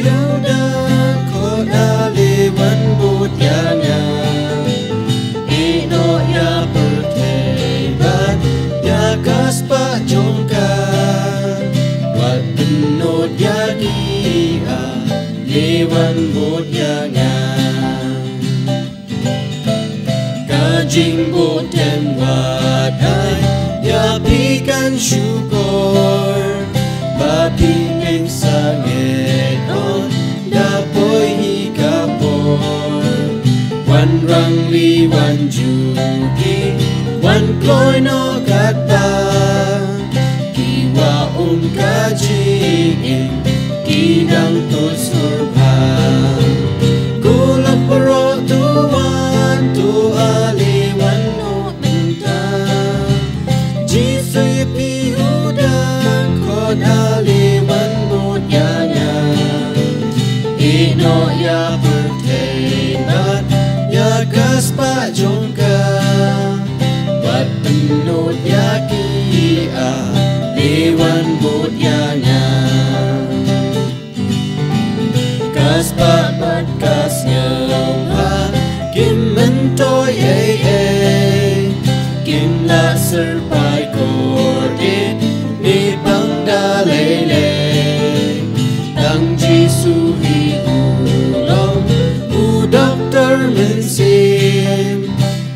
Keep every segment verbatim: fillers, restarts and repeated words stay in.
Ïa u dang khot ale wan bud ïa nga. Ïehnoh ïa pyrthei bad ïa ka spah jong ka. Wat pynnud ïa ki ale wan bud ïa nga. Ka jingbud ten wat ai ïa phi kan shukor. Ba phi ngeit sangeh on da poi hi ka por. Wan rangli wan juki wan kloi noh katba. Ki wa um ka jingim ki dang tus urbha. Kuluk baroh tu wan tu ale wan noh mynta. Jisu ïa phi u dang khot ale wan bud ïa nga. Ïehnoh ïa pyrthei bad ïa ka spah jong ka. Wat pynnud ïa ki ale wan bud ïa nga. Ka spah bad ka sngewbha kim myntoi ei ei. Kim lah syrpai kordit ne pang da lei lei. Tang Jisu hi u long u doktor mynsiem.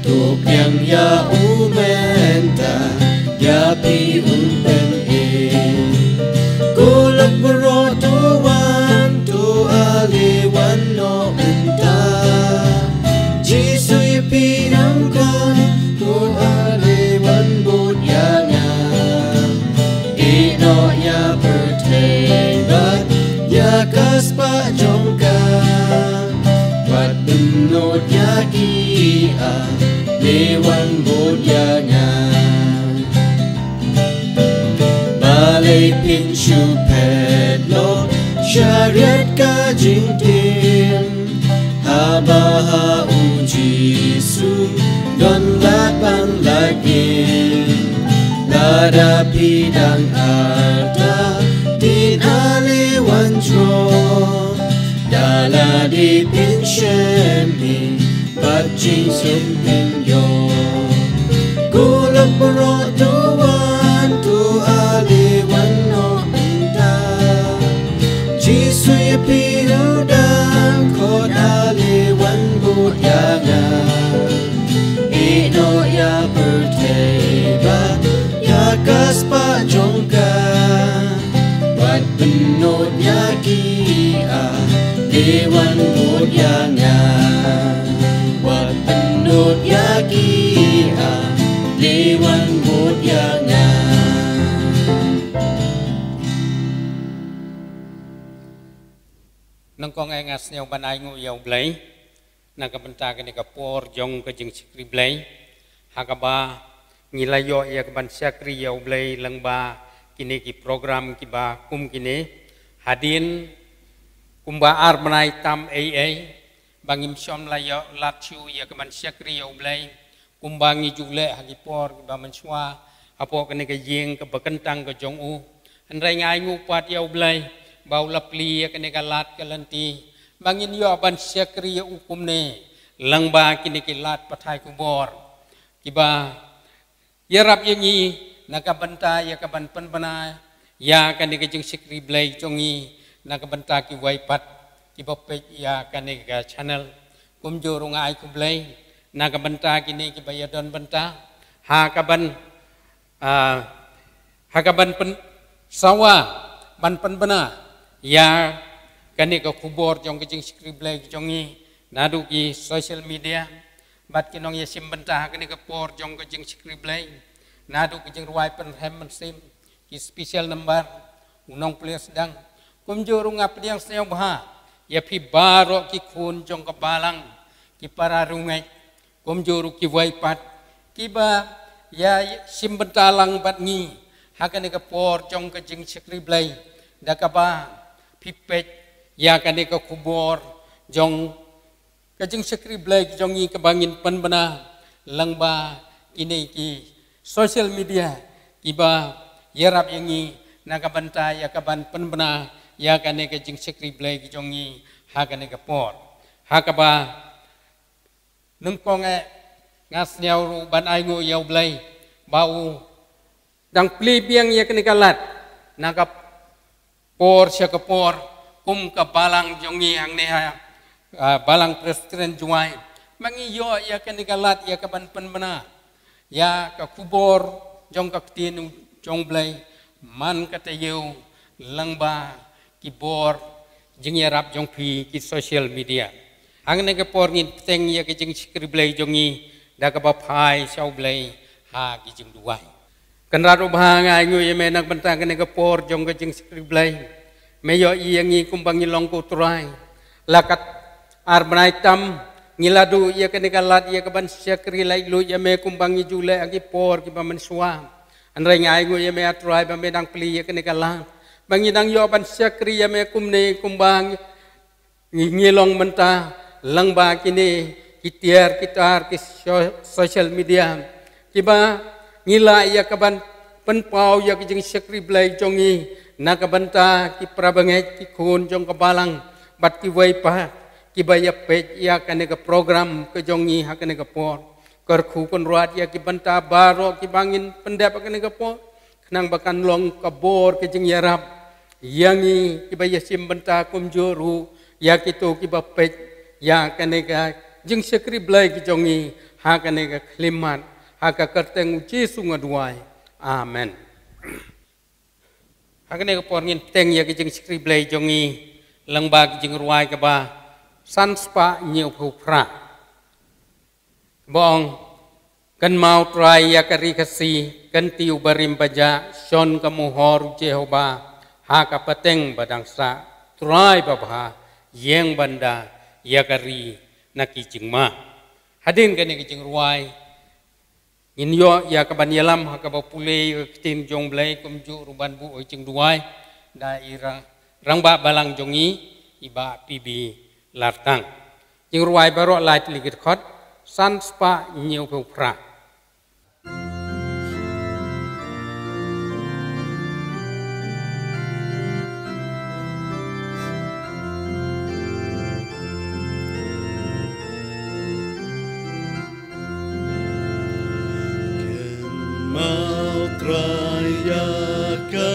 To pdiang ïa u mynta ïa phi un pynim. Kuluk baroh to wan to ale wan noh mynta. Jisu ïa phi dang khot to ale wan bud ïa nga. Ïehnoh ïa pyrthei bad ïa ka spah jong ka. Wat pynnud ïa ki ale wan bud ïa nga. Balei phin shu phet noh sha riat ka jingtim. Haba ha u Jisu don lad ban lait im. Lada phi dang artatien ale wan jngoh. Da lade phin shem hi bad jingsngewsih phin ïoh. Kuluk baroh to wan to ale wan noh mynta. Jisu ïa phi u dang khot ale wan bud ïa nga. Ïehnoh ïa pyrthei bad ïa ka spah jong ka. Wat pynnud ïa ki ale wan bud ïa nga. Wat pynnud ïa ki ale wan bud ïa nga. Nyngkong eh nga sngew ban ai nguh ïa U Blei na ka bynta kane ka por jong ka jingshakri Blei. Ha kaba ngi la ïoh ïa ka ban shakri ïa U Blei lyngba kine ki program kiba kum kine. Hadien kumba ar bnai tam ei ei ba ngim shym la ïoh lad shuh ïa ka ban shakri ïa U Blei. Kumba ngi ju leh ha ki por kiba mynshuwa hapoh kane ka ïing kaba kyntang ka jong u. Hynrei nga ai nguh pat ïa U Blei ba u la plie ïa kane ka lad ka lynti ba ngin ïoh ban shakri ïa u kumne lyngba kine ki lad pathai khubor kiba ïarap ïa ngi na ka bynta ïa ka ban pynbna ïa kane ka jingshakri Blei jong ngi na ka bynta kiwei pat kiba peit ïa kane ka channel. Kumjuh ruh nga ai khublei na ka bynta kine kiba ïadon bynta ha ka ban, ah, ha ka ban pyn-, sawa ban pynbna ïa kane ka khubor jong ka jingshakri Blei jong ngi naduh ki social media. Bad ki nongïashim bynta ha kane ka por jong ka jingshakri Blei naduh ka jingrwai pynrhem mynsiem, ki special number, u nongpule sdang. Kumjuh ruh nga pdiang sngewbha ïa phi baroh ki khun jong ka balang, ki para rungeit, kumjuh ruh kiwei pat kiba ïashim bynta lang bad ngi ha kane ka por jong ka jingshakri Blei, da kaba phi peit ïa kane ka khubor jong ka jingshakri Blei jong ngi kaba ngin pynbna lyngba kine ki social media kiba ïarap ïa ngi na ka bynta ïa ka ban pynbna ïa kane ka jingshakri Blei ka jong ngi ha kane ka por. Ha kaba nyngkong eh nga sniaw ruh ban ai nguh ïa U Blei ba u dang plie biang ïa kane ka lad na ka por sha ka por, kum ka balang jong ngi hangne ha, ah, Balang Presbyterian Jowai. Ma ngi ïoh ïa kane ka lad ïa ka ban pynbna ïa ka khubor jong ka ktien jong U Blei man ka taïew lyngba ki bor jingïarap jong phi ki social media. Hangne ka por ngin bteng ïa ka jingshakri Blei jong ngi da kaba phai sha U Blei ha ki jingduwai. Kynrad U Blei, nga ai nguh ïa me na ka bynta kane ka por jong ka jingshakri Blei. Me ïohi ïa ngi kumba ngi long ko Trai. La kat ar bnai tam ngi la duh ïa kane ka lad ïa ka ban shakri laitluid ïa me kumba ngi ju leh ha ki por kiba mynshuwa. Hynrei nga ai nguh ïa me, ah Trai, ba me dang plie ïa kane ka lad ba ngi dang ïoh ban shakri ïa me kumne kumba ngi, ngi, ngi long mynta lyngba kine ki tiar ki tar ki so-, social media kiba ngi lah ïa ka ban pynpaw ïa ka jingshakri Blei jong ngi na ka bynta ki para bangeit, ki khun jong ka balang bad kiwei pat kiba ïa peit ïa kane ka program ka jong ngi ha kane ka por. Kyrkhu Kynrad ïa ki bynta baroh kiba ngin pyndep ha kane ka por, khnang ba kan long ka bor ka jingïarap ïa ngi kiba ïashim bynta, kumjuh ruh ïa kito kiba peit ïa kane ka jingshakri Blei ka jong ngi ha kane ka khyllipmat. Ha ka kyrteng U Jisu nga duwai. Amen. Ha kane ka por ngin bteng ïa ka jingshakri Blei jong ngi lyngba ka jingrwai kaba san spah hynñiewphew phra. Ba ong: Kynmaw Trai ïa ka ri Khasi, kynti u barim bajah, shon ka mohor u Jehobah ha ka pateng ba dang sah. Trai babha, ïeng ban da ïa ka ri na ki jingma. Hadien kane ka jingrwai ngin ïoh ïa ka ban ïalam ha kaba pule ïa ka ktien jong U Blei, kumjuh ruh ban buh ïa ka jingduwai da i ra-, rangbah balang jong ngi, i Bah P B Lartang. Jingrwai baroh lai tylli ki dkhot, san spah hynñiewphew phra. Kynmaw Trai ïa ka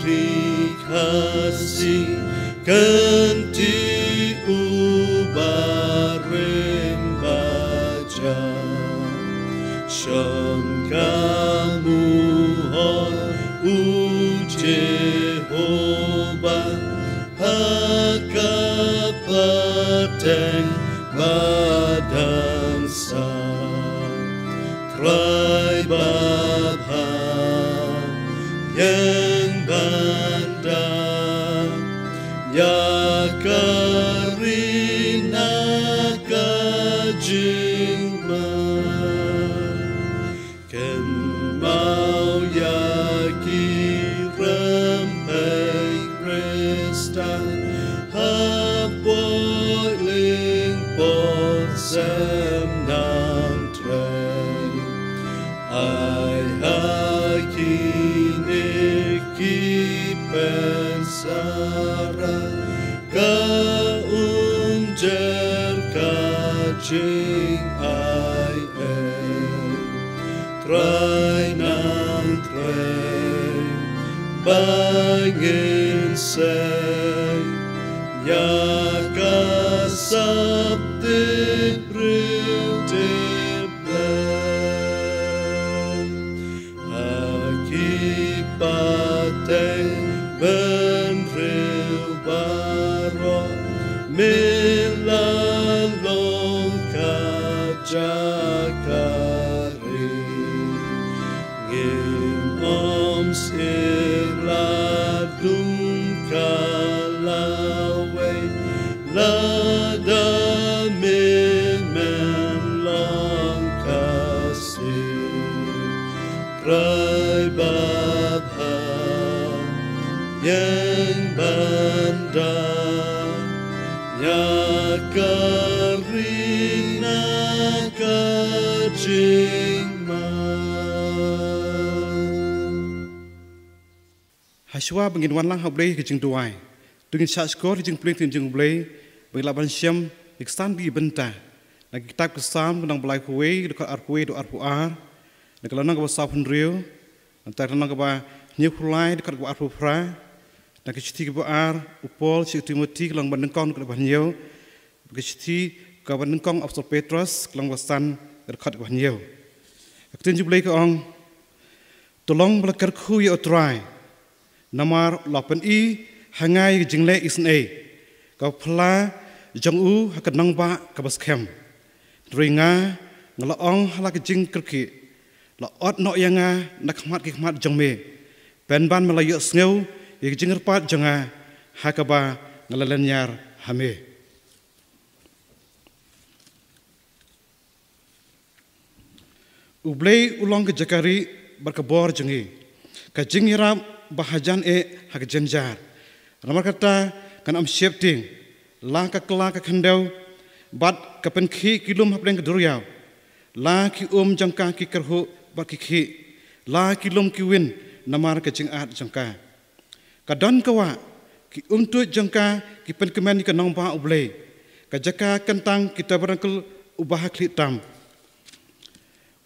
ri Khasi, kynti u barim bajah, shon ka mohor u Jehobah ha ka pateng ba dang sah. Trai babha, ïeng ban da ïa ka ri na ka jingma. Kynmaw ïa ki rympei Khristan ha Pohlingpor, Semnam, Trei. Ai ha kine ki pynsarong ka umjer ka jingai ei. Trai nang trei ba ngin sei ïa ka sap tip briew tip Blei. Ha ki pateng bynriew baroh me la long ka jaka ri. Ngim ym sir la dum ka lawei, lada me mem long ka sir. Trai babha, ïeng ban da ïa ka ri na ka jingma. Hashwa ba ngin wan lang ha U Blei ka jingduwai, To ngin shah shkor ïa ka jingpule ktien jong U Blei, ba ngin lah ban shem ïa ki san bynta na ka kitab ki Salm, lynnong ba laiphew wei, dkhot arphew wei haduh arphew ar, na ka lynnong kaba sawphew hynriew, nangta ka lynnong kaba hynñiewphew lai, dkhot kaba arphew phra, na ka shithi kaba ar u Paul sha u Timothi, ka lynnong ba nyngkong, dkhot ba hynñiew, bad ka shithi kaba nyngkong u Apostol Petros, ka lynnong ba san, dkhot kaba hynñiew. Ka ktien jong U Blei ka ong: To long ba la kyrkhu ïa U Trai, namar u la pyni ha nga ïa ka jingleh isynei kaba phylla jong u ha ka nongbah kaba skhem. Hynrei nga, nga la ong ha la ka jingkyrkieh, la ot noh ïa nga na khmat ki khmat jong me, pynban me la ïohsngew ïa ka jingkyrpad jong nga, ha kaba nga la lynñiar ha me. U Blei u long ka jaka rieh bad ka bor jong ngi, ka jingïarap ba hajan eh ha ka jynjar. Namar kata kan ym sheptieng, la ka kylla ka khyndew, bad ka pynkhih ki lum hapdeng ka duriaw, la ki um jong ka ki kyrhuh bad ki khih, la ki lum ki win namar ka jingat jong ka. Ka don ka wah, ki umtuid jong ka ki pynkmen ïa ka nongbah U Blei, ka jaka kyntang ki tabernakl uba ha khlieh tam.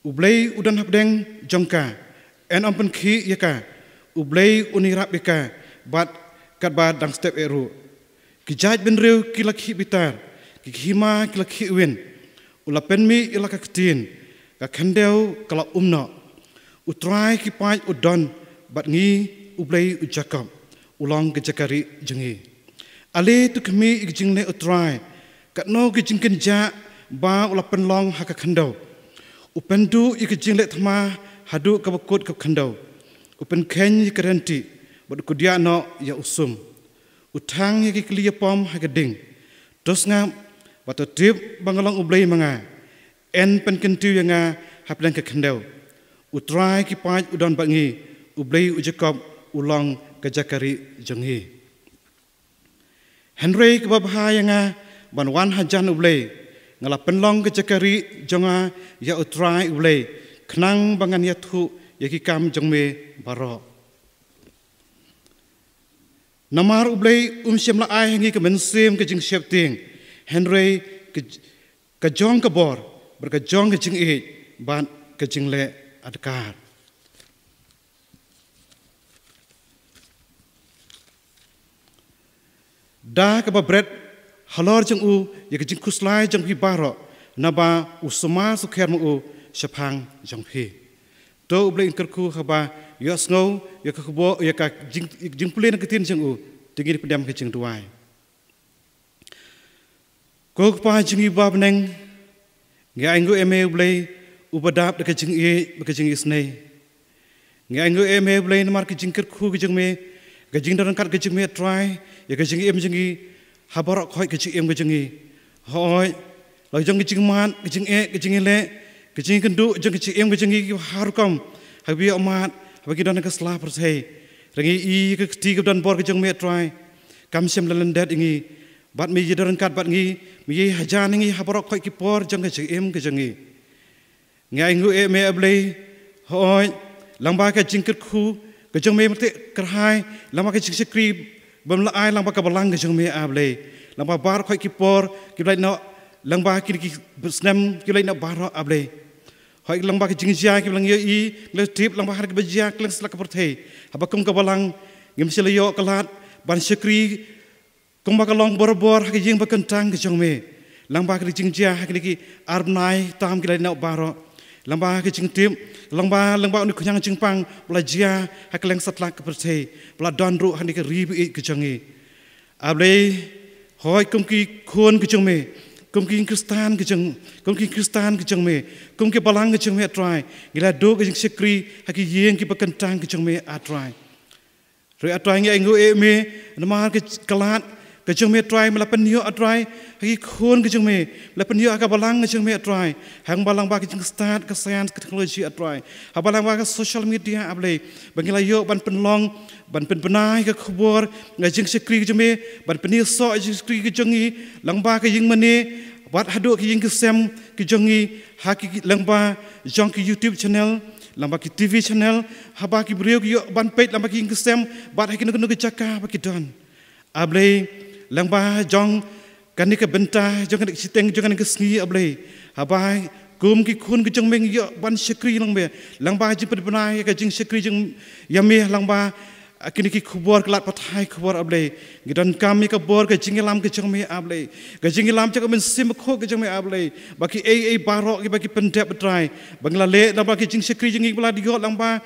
U Blei u don hapdeng jong ka, yn ym pynkhih ïa ka. U Blei un ïarap ïa ka, bad katba dang step eh ruh. Ki jaid bynriew ki la khih bitar, ki hima ki la khih win. U la pynmih ïa la ka ktien, ka khyndew ka la um noh. U Trai ki paid u don bad ngi, U Blei u Jakob u long ka jaka rieh jong ngi. Ale to khmih ïa ka jingleh U Trai, katno ka jingkynjah ba u la pynlong ha ka khyndew. U pynduh ïa ka jingleh thma haduh kaba kut ka khyndew. U pynkheiñ ïa ka ryntieh, bad u kdiah noh ïa u sum. U thang ïa ki kli ïapom ha ka ding. To sngap, bad to tip ba nga long U Blei ma nga. Yn pynkyntiew ïa nga hapdeng ka khyndew. U Trai ki paid u don bad ngi, U Blei u Jakob u long ka jaka rieh jong ngi. Hynrei kaba bha ïa nga ban wan hajan U Blei, nga la pynlong ka jaka rieh jong nga ïa U Trai U Blei, khnang ba ngan ïathuh ïa ki kam jong me baroh. Namar U Blei um shym la ai ha ngi ka mynsiem ka jingsheptieng, hynrei ka, ka jong ka bor, bad ka jong ka jingïeit, bad ka jingleh adkar. Da kaba bret halor jong u ïa ka jingkhuslai jong phi baroh, naba u sumar sukher ma u shaphang jong phi. To U Blei un kyrkhu haba ïohsngew ïa ka khubor, ïa ka jing, jingpule na ka ktien jong u. To ngin pdiang ka jingduwai. Ko Kpa jong ngi ba ha bneng, ngi ainguh ïa me U Blei uba dap da ka jingïeit bad ka jingisynei. Ngi ainguh ïa me U Blei namar ka jingkyrkhu ka jong me, ka jingdon ryngkat ka jong me Trai ïa ka jingim jong ngi, ha baroh khoit ka jingim ka jong ngi. Hooid, la ka jong ka jingmad, ka jingeh, ka jingïaleh, ka jingïakynduh jong ka jingim ka jong ngi kiba ha rukom, haba ïoh mad, haba ngi don ha ka sla pyrthei. Hynrei ngi ïohi ïa ka kti kaba don bor ka jong me Trai, kam shym la lyndet ïa ngi. Bad me ïadon ryngkat bad ngi, me ïai hajan ïa ngi ha baroh khoit ki por jong ka jingim ka jong ngi. Ngi ainguh ïa me A Blei, hooid, lyngba ka jingkyrkhu ka jong me, mynta kyrhai lyngba ka jingshakri bym la ai lyngba ka balang ka jong me A Blei. Lyngba baroh khoit ki por kiba la ïehnoh, lyngba kine ki snem kiba la ïehnoh baroh A Blei. Hooid, lyngba ka jingjia kiba la ngi ïohi, ngi la tip lyngba ha kaba jia kylleng satlak ka pyrthei. Haba kum ka balang ngim shym la ïoh ka lad ban shakri kumba ka long barabor ha ka ïing bakyntang ka jong me. Lyngba ka jingjia ha kine ki ar bnai tam ki la ïehnoh baroh. Lyngba ka jingtip, lyngba, lyngba une u khñiang jingpang ba la jia ha kylleng satlak ka pyrthei, ba la don ruh ha kane ka ri ba ïeit ka jong ngi. A Blei, hooid, kum ki khun ka jong me, kum ki Khristan ka jong, kum ki Khristan ka jong me, kum ki balang ka jong me A Trai, ngi la duh ka jingshakri ha ki ïing kiba kyntang ka jong me A Trai. Hynrei A Trai ngi ainguh ïa me namar ka, ka lad ka jong me A Trai, me la pynïoh A Trai ha ki khun ka jong me, me la pynïoh ha ka balang ka jong me A Trai. Haba lyngba ka jingstad ka science ka technology A Trai, haba lyngba ka social media A Blei, ba ngi la ïoh ban pynlong, ban pynbna ïa ka khubor ka jingshakri ka jong me, ban pynïasoh ïa ka jingshakri ka jong ngi lyngba ka ïing mane, bad haduh ka ïing ka sem ka jong ngi, ha ki, lyngba jong ki YouTube channel, lyngba ki TV channel, haba ki briew ki ïoh ban peit lyngba ki ïing ki sem, bad ha kino kino ki jaka ba ki don. A Blei, lyngba jong kane ka bynta, jong kane ka shiteng, jong kane ka sngi, A Blei. Haba kum ki khun ka jong me ngi ïoh ban shakri lang me, lyngba ka jingpynbna ïa ka jingshakri jong ïa me lyngba, ah, kine ki khubor, ki lad pathai khubor, A Blei. Ngi donkam ïa ka bor ka jingïalam ka jong me, A Blei. Ka jingïalam jong ka Mynsiem Bakhuid ka jong me, A Blei. Ba kiei kiei baroh kiba ki pyndep, A Trai, ba ngi la leh, lyngba ki jingshakri jong ngi ba la dei ïoh lyngba,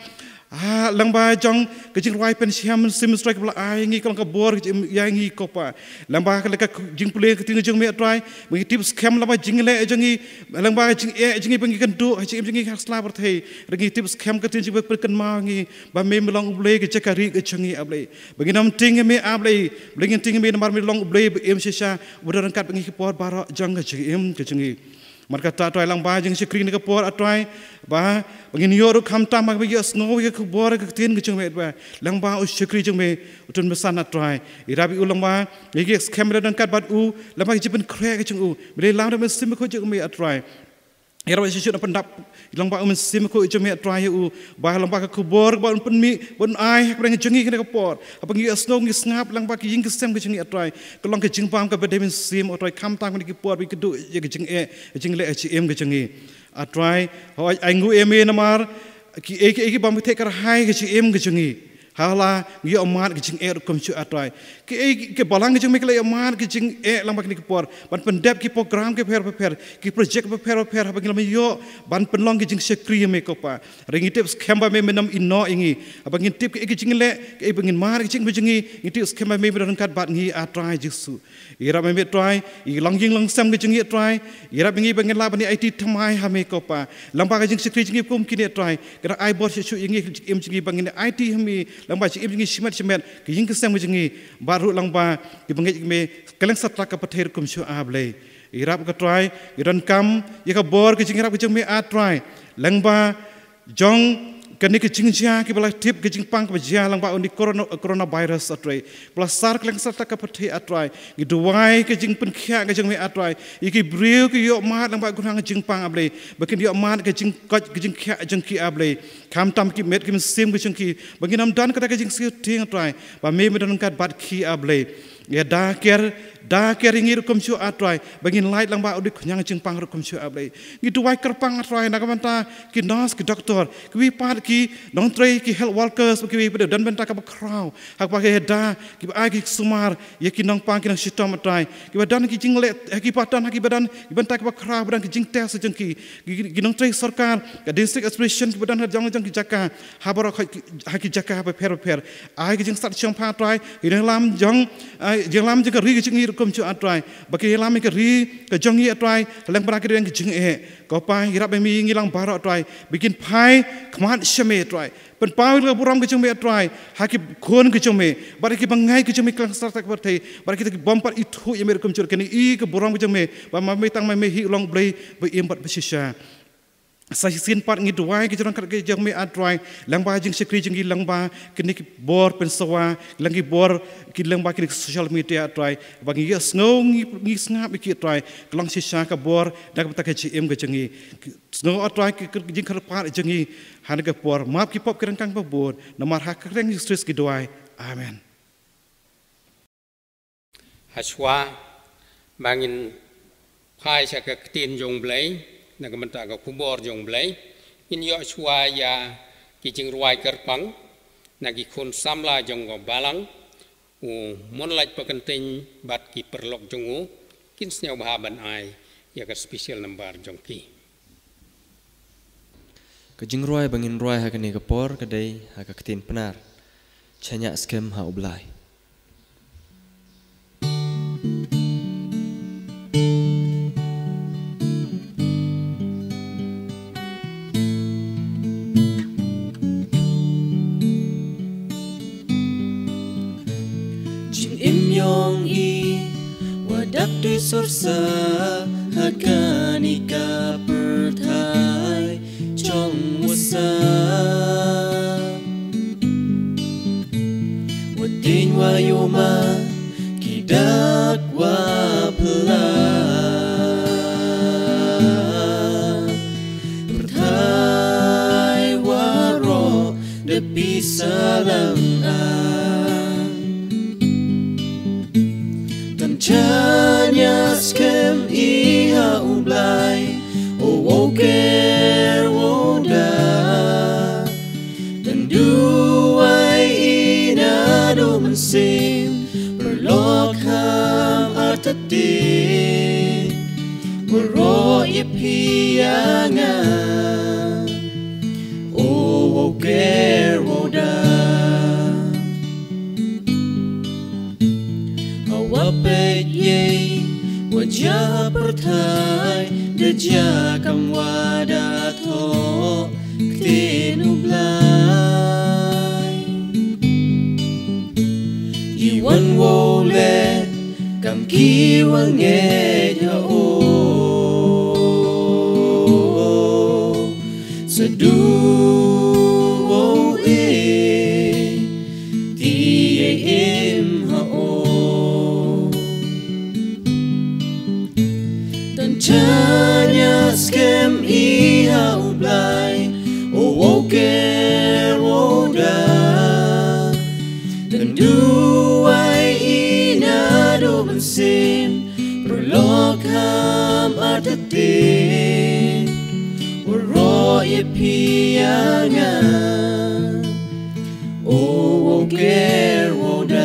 ah, lyngba jong ka jingrwai pynshitom Mynsiem Bakhuid kaba la ai ngi, ka long ka bor ka jong, ïa ngi ko Pa. Lyngba ka leh ka jingpule ka ktien jong me, A Trai, ba ngi tip skhem lyngba jingleh jong ngi, lyngba jingeh jong ngi ba ngi kynduh ha jingim jong ngi ha sla pyrthei. Hynrei ngi tip skhem ka ktien jong me ba pynkynmaw ngi ba me, me long U Blei ka jaka rieh ka jong ngi, A Blei. Ba ngin ym tieng ïa me, A Blei, ba ngin tieng ïa me namar me long U Blei ba im shisha, uba don ryngkat bad ngi ki por baroh jong ka jingim ka jong ngi. Namar kata, A Trai, lyngba jingshakri kane ka por, A Trai, ba, ba ngin ïoh ruh khamtam, ba ngin ïohsngew ïa ka khubor ka ktien ka jong me, ba lyngba u shakri jong me u Tun Basan, A Trai. Ïarap ïa u lyngba, ïa ki skhem ba don ryngkat bad u, lyngba ka jingpynkhreh ka jong u, me la ïalam da u Mynsiem Bakhuid jong me, A Trai. Ïarap ïa u shisha na pyndap lyngba u Mynsiem Bakhuid jong me, A Trai, ïa u, ba lyngba ka khubor ba un pynmih, ba un ai ha ka pdeng jong ngi kane ka por, haba ngi ïohsngew, ngi sngap lyngba ka ïing ka sem ka jong ngi, A Trai, ka long ka jingbam kaba dei mynsiem, A Trai, khamtam kine ki por ba ngi kynduh ïa ka jingeh, ka jingleh, ka jingim ka jong ngi, A Trai. Hooid, ai nguh ïa me namar kiei kiei kiba ym theh kyrhai ka jingim ka jong ngi, ha la ngi ïoh mad ka jingeh ruh kumjuh, A Trai. Kiei ki balang ka jong me ki la ïoh mad ka jingeh lyngba kine ki por ban pyndep ki program ki bapher bapher, ki project bapher bapher, haba ngi la ym ïoh ban pynlong ka jingshakri ïa me ko Pa. Hynrei ngi tip skhem ba me, me nym ïehnoh ïa ngi. Haba ngin tip kiei ki jingleh, kiei ba ngin mad ka jingim ka jong ngi, ngi tip skhem ba me, me don ryngkat bad ngi, A Trai Jisu. Ïarap ïa ngi, A Trai, ïa ki longïing longsem ka jong ngi, A Trai. Ïarap ïa ngi ba ngin lah ban ïa aiti thymmai ha me ko Pa, lyngba ka jingshakri jong ngi kum kine, A Trai. Ka dang ai bor shuh shuh ïa ngi, ka jingim jong ngi ba ngin ïa aiti ha me lyngba jingim jong ngi shimet shimet, ka ïing ka sem ka jong ngi, bad ruh lyngba kiba ngeit ïa me kylleng satlak ka pyrthei ruh kumjuh, A Blei. Ïarap ko Trai, ngi donkam ïa ka bor ka jingïarap ka jong me, A Trai, lyngba jong kane ka jingjia kaba la tip, ka jingpang kaba jia lyngba une u corona, coronavirus, A Trai, ba la sar kylleng satlak ka pyrthei, A Trai. Ngi duwai ka jingpynkhiah ka jong me, A Trai, ïa ki briew ki ïoh mad lyngba ka gunang ka jingpang, A Blei, ba kin ïoh mad ka jingkoit ka jingkhiah jong ki, A Blei. Khamtam ki met ki mynsiem ka jong ki, ba ngin ym don kata ka jingsheptieng, A Trai, ba me, me don ryngkat bad ki, A Blei. Ïada ker, da ker ïa ngi ruh kumjuh, A Trai, ba ngin lait lyngba une u khñiang jingpang ruh kumjuh, A Blei. Ngi duwai kyrpang, A Trai, na ka bynta ki nurse, ki doktor, kiwei pat ki nongtrei, ki health workers, kiwei pat, don bynta kaba khraw ha kaba ki ïada, kiba ai ki sumar ïa ki nongpang ki nongshitom, A Trai, kiba don ki jingleh, kiba don ha kiba don ki bynta kiba khraw, ba don ki jingtest jong ki, ki, ki nongtrei sorkar, ka district administration, kiba don ha jong jong ki jaka, ha baroh ki, ha ki jaka bapher bapher. Ai ki jingsat shongpha, Trai, ki nongïalam jong, ai, jingïalam jong ka ri ka jong ngi ruh kumjuh, A Trai, ba ki ïalam ïa ka ri ka jong ngi, A Trai, ha lyngba ki dei ki jingeh. Ko Pa, ïarap ïa me ïa ngi lang baroh, Trai, ba kin phai khmat sha me, Trai. Pynpaw ïa ka burom ka jong me, A Trai, ha ki khun ka jong me, bad ha kiba ngeit ka jong me kylleng satlak ka pyrthei, bad kita ki bym pat ithuh ïa me ruh kumjuh. Kane i ka burom ka jong me, ba ma me, tang ma me hi u long Blei ba im bad ba shisha. Sa shisien pat ngi duwai ki jingryngkat ki jong me, A Trai, lyngba jingshakri jong ngi, lyngba kine ki bor pynsawa, lyngba ki bor, ki lyngba kine ki social media, A Trai, ba ngi ïohsngew, ngi, ngi sngap ïa ki, A Trai, ka long shisha ka bor na ka bynta ka jingim ka jong ngi. Sngew, A Trai, ki, ki jingkyrpad jong ngi ha kane ka por. Map ki pop ki ryngkang ba bun, namar ha ka kyrteng Jisu Khrist ngi duwai. Amen. Hashwa ba ngin phai sha ka ktien jong U Blei, na ka bynta ka khubor jong U Blei, ngin ïoh shuwa ïa ki jingrwai kyrpang na ki khun samla jong ka balang, u Monlait Pakynting bad ki paralok jong u, kin sngewbha ban ai ïa ka special number jong ki. Ka jingrwai ba ngin rwai ha kane ka por ka dei ha ka ktien Pnar, Shaniah Skhem ha U Blai. Jingim yong i wa dap dei sorsa ha kane ka pyrthai chong wa sa. Wa tieng wa ïoh ma ki dak wa pla. Pyrthai waroh da pisa lang ang. Skhem i ha u Blai, o wow ker wow da. Tang duwai i naduh mynsiem, paralok kham artatien. Waroh ïa phi ïa nga, o wow ker wow da. Hawa peit ïa wa jia pyrthei, da jia kam wa da thoh ktien u Blai. Ki wan wow leh kam ki wa ngeit ha u. Sa duh wow ïeh, ti ïa im ha u. Tang chaniah skhem i ha u Blai, o wow ker wow da. Tang duwai i naduh mynsiem, paralok kham artatien. Waroh ïa phi ïa nga, o wow ker wow da.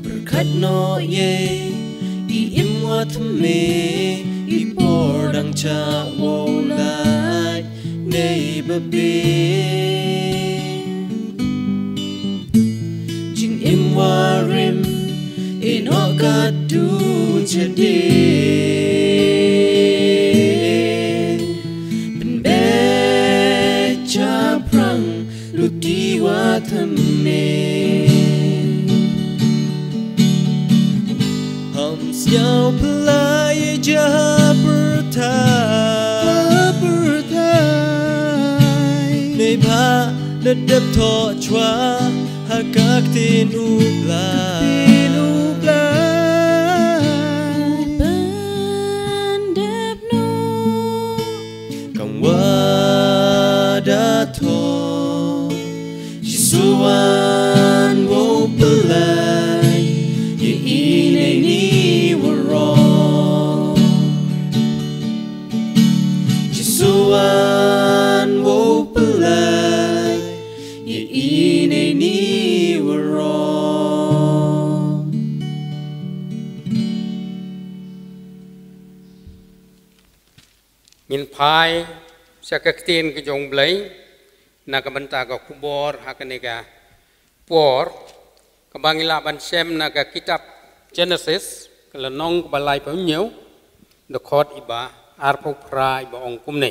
Pyrkhat noh ïa i im wa thymmai, i por dang chah wow lait nei ba biang. Jingim wa rim, ïeh noh katto jingdie. Pynbeit shaphrang, lut i wa thymmai. Ham sñiaw pynlait ïa jia pyrthei. Pyrthei. Neibhah da dep thoh shuwa ha ka ktien u Blai. Ktien u Blai. Pyndep noh. Kam wa da thoh, Jisu wan wow pynlait ïa i nei ni waroh. Jisu wan wow pynlait ïa i nei ni waroh. Ngin phai sha ka ktien ka jong u Blei na ka bynta ka khubor ha kane ka por, kaba ngi lah ban shem na ka kitab Genesis, ka lynnong kaba laiphew hynñiew, dkhot iba arphew phra, iba ong kumne: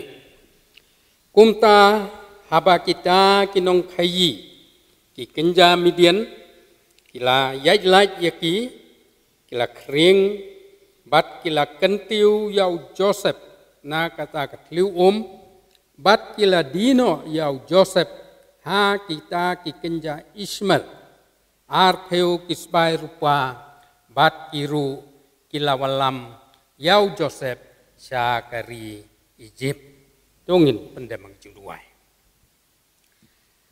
Kumta haba kita ki nongkhaïi ki kynja Midian ki la ïaid lait ïa ki, ki la khring bad ki la kyntiew ïa u Joseph na kata ka thliew um, bad ki la die noh ïa u Joseph ha kita ki kynja Ishmael arphew ki sbai rupa, bad ki ruh ki la wallam ïa u Joseph sha ka ri Ijipt. To ngin pyndem ha ka jingduwai.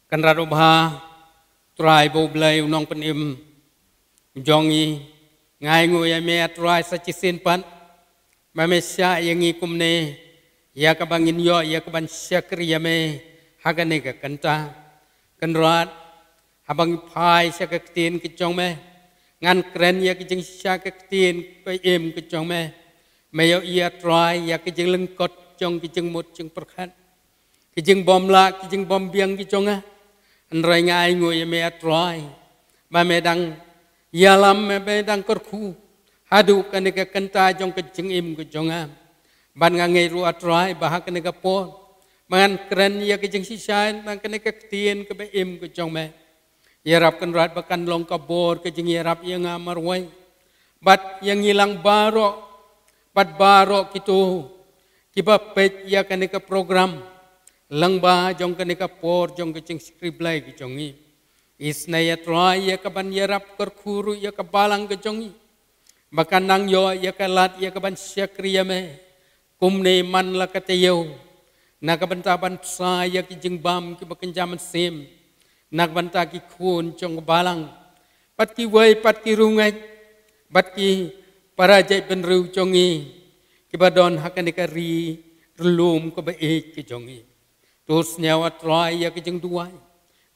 Kynrad u bha, Trai ba u Blei u nongpynim jong ngi, nga ainguh ïa me, A Trai, sa shisien pat ba me shah ïa ngi kumne, ïa kaba ngin ïoh ïa kaban shakri ïa me ha kane ka kynta. Kynrad, haba ngi phai sha ka ktien ka jong me, ngan kren ïa ka jingshisha ka ktien kaba im ka jong me. Me ïohi, A Trai, ïa ka jinglyngkot jong ka jingmut jingpyrkhat, ka jingbymlah, ka jingbymbiang ka jong nga. Hynrei nga ainguh ïa me, A Trai, ba me dang ïalam, me, me dang kyrkhu haduh kane ka kynta jong ka jingim ka jong nga. Bad nga ngeit ruh, A Trai, ba ha kane ka por ba ngan kren ïa ka jingshisha na kane ka ktien kaba im ka jong me, ïarap, Kynrad, ba kan long ka bor ka jingïarap ïa nga marwei bad ïa ngi lang baroh, bad baroh kito kiba peit ïa kane ka program lyngba jong kane ka por jong ka jingshakri Blei ka jong ngi. Isynei ïa Trai ïa ka ban ïarap kyrkhu ruh ïa ka balang ka jong ngi ba kan nang ïoh ïa ka lad ïa ka ban shakri ïa me kumne man la ka taïew, na ka bynta ban pynshai ïa ki jingbam kiba kynja mynsiem, na ka bynta ki khun jong ka balang, bad kiwei pat ki riewngeit, bad ki para jaitbynriew jong ngi kiba don ha kane ka ri ryllum kaba ïeit ka jong ngi. To sngewbha Trai ïa ka jingduwai,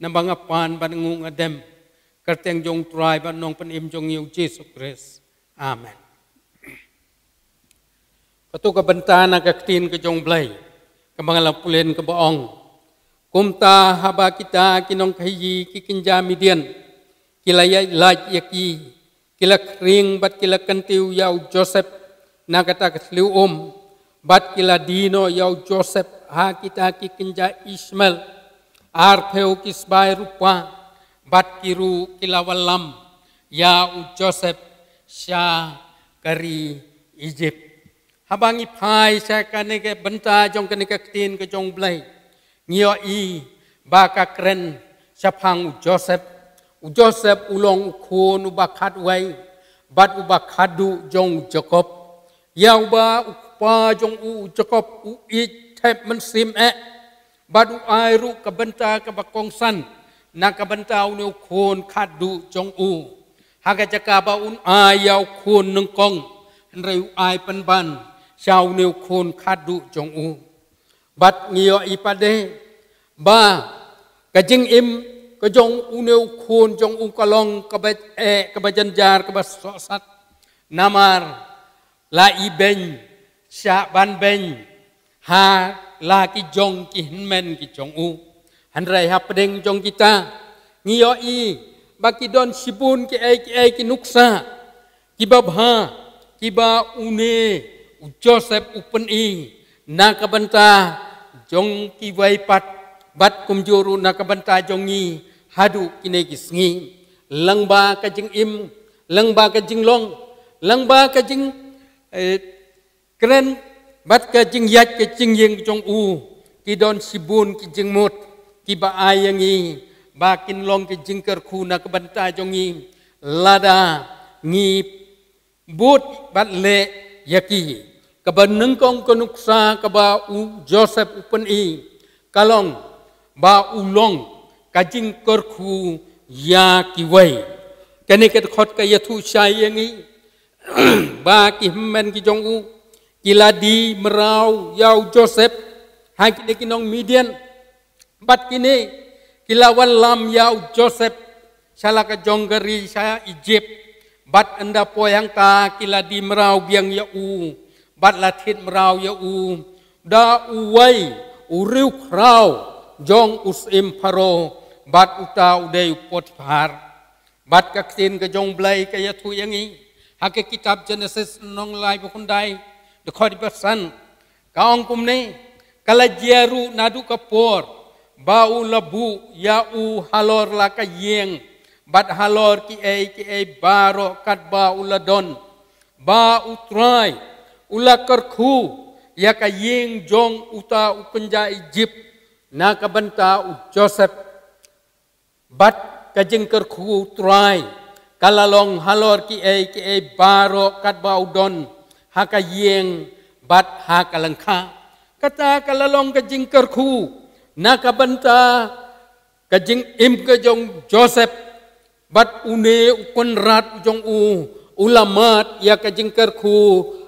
naba nga pan bad nga nguh nga dem, kyrteng jong Trai bad Nongpynim jong ngi u Jisu Khrist. Amen. Kato ka bynta na ka ktien ka jong Blei kaba nga la pule kaba ong: Kumta haba kita ki nongkhaïi ki kynja Midian ki la ïaid lait ïa ki, ki la khring bad ki la kyntiew ïa u Joseph na kata ka thliew um, bad ki la die noh ïa u Joseph ha kita ki kynja Ishmael arphew ki sbai rupa, bad ki ruh ki la wallam ïa u Joseph sha ka ri Egypt. Haba ngi phai sha kane ka bynta jong kane ka ktien ka jong Blei, ngi ïohi ba ka kren shaphang u Joseph. U Joseph u long u khun uba khatwei bad uba khatduh jong u Jakob. Ïa uba u kpa jong u, u Jakob, u ïeit thep mynsiem eh, bad u ai ruh ka bynta kaba kongsan na ka bynta une u khun khatduh jong u. Ha ka jaka ba un ai ïa u khun nyngkong, hynrei u ai pynban sha une u khun khatduh jong u. Bad ngi ïohi pat de ba ka jingim ka jong une u khun jong u ka long kaba eh, kaba jynjar, kaba sohsat. Namar la ibeiñ, shah ban beiñ ha la ki jong ki hynmen ki jong u. Hynrei hapdeng jong kita ngi ïohi ba ki don shibun kiei kiei ki nuksa kiba bha kiba une u Joseph u pyni na ka bynta jong kiwei pat, bad kumjuh ruh na ka bynta jong ngi haduh kine ki sngi. Lyngba ka jingim, lyngba ka jinglong, lyngba ka jing, eh, kren bad ka jingïaid ka jingïeng jong u, ki don shibun ki jingmut kiba ai ïa ngi ba kin long ki jingkyrkhu na ka bynta jong ngi lada ngi bud bad leh ïa ki. Kaba nyngkong ka nuksa kaba u Joseph u pyni ka long ba u long ka jingkyrkhu ïa kiwei. Kane ka dkhot ka ïathuh shai ïa ngi ba ki hynmen ki jong u ki la die mraw ïa u Joseph ha kine ki nong Midian. Bad kine ki la wallam ïa u Joseph sha la ka jong ka ri sha Egypt. Bad ynda poi hangta ki la die mraw biang ïa u, bad la thied mraw ïa u da uwei u riewkhraw jong u syiem Pharaoh, bad uta u dei u Potiphar. Bad ka ktien ka jong Blei ka ïathuh ïa ngi ha ka kitab Genesis lynnong laiphew khyndai, dkhot ba san, ka ong kumne: Ka la jia ruh naduh ka por ba u la buh ïa u halor la ka ïing bad halor kiei kiei baroh katba u la don, ba U Trai u la kyrkhu ïa ka ïing jong uta u kynja Egypt na ka bynta u Joseph. Bad ka jingkyrkhu U Trai ka la long halor kiei kiei baroh katba u don ha ka ïing bad ha ka lyngkha. Kata ka la long ka jingkyrkhu na ka bynta ka jingim ka jong Joseph. Bad une u kynrad jong u u la mad ïa ka jingkyrkhu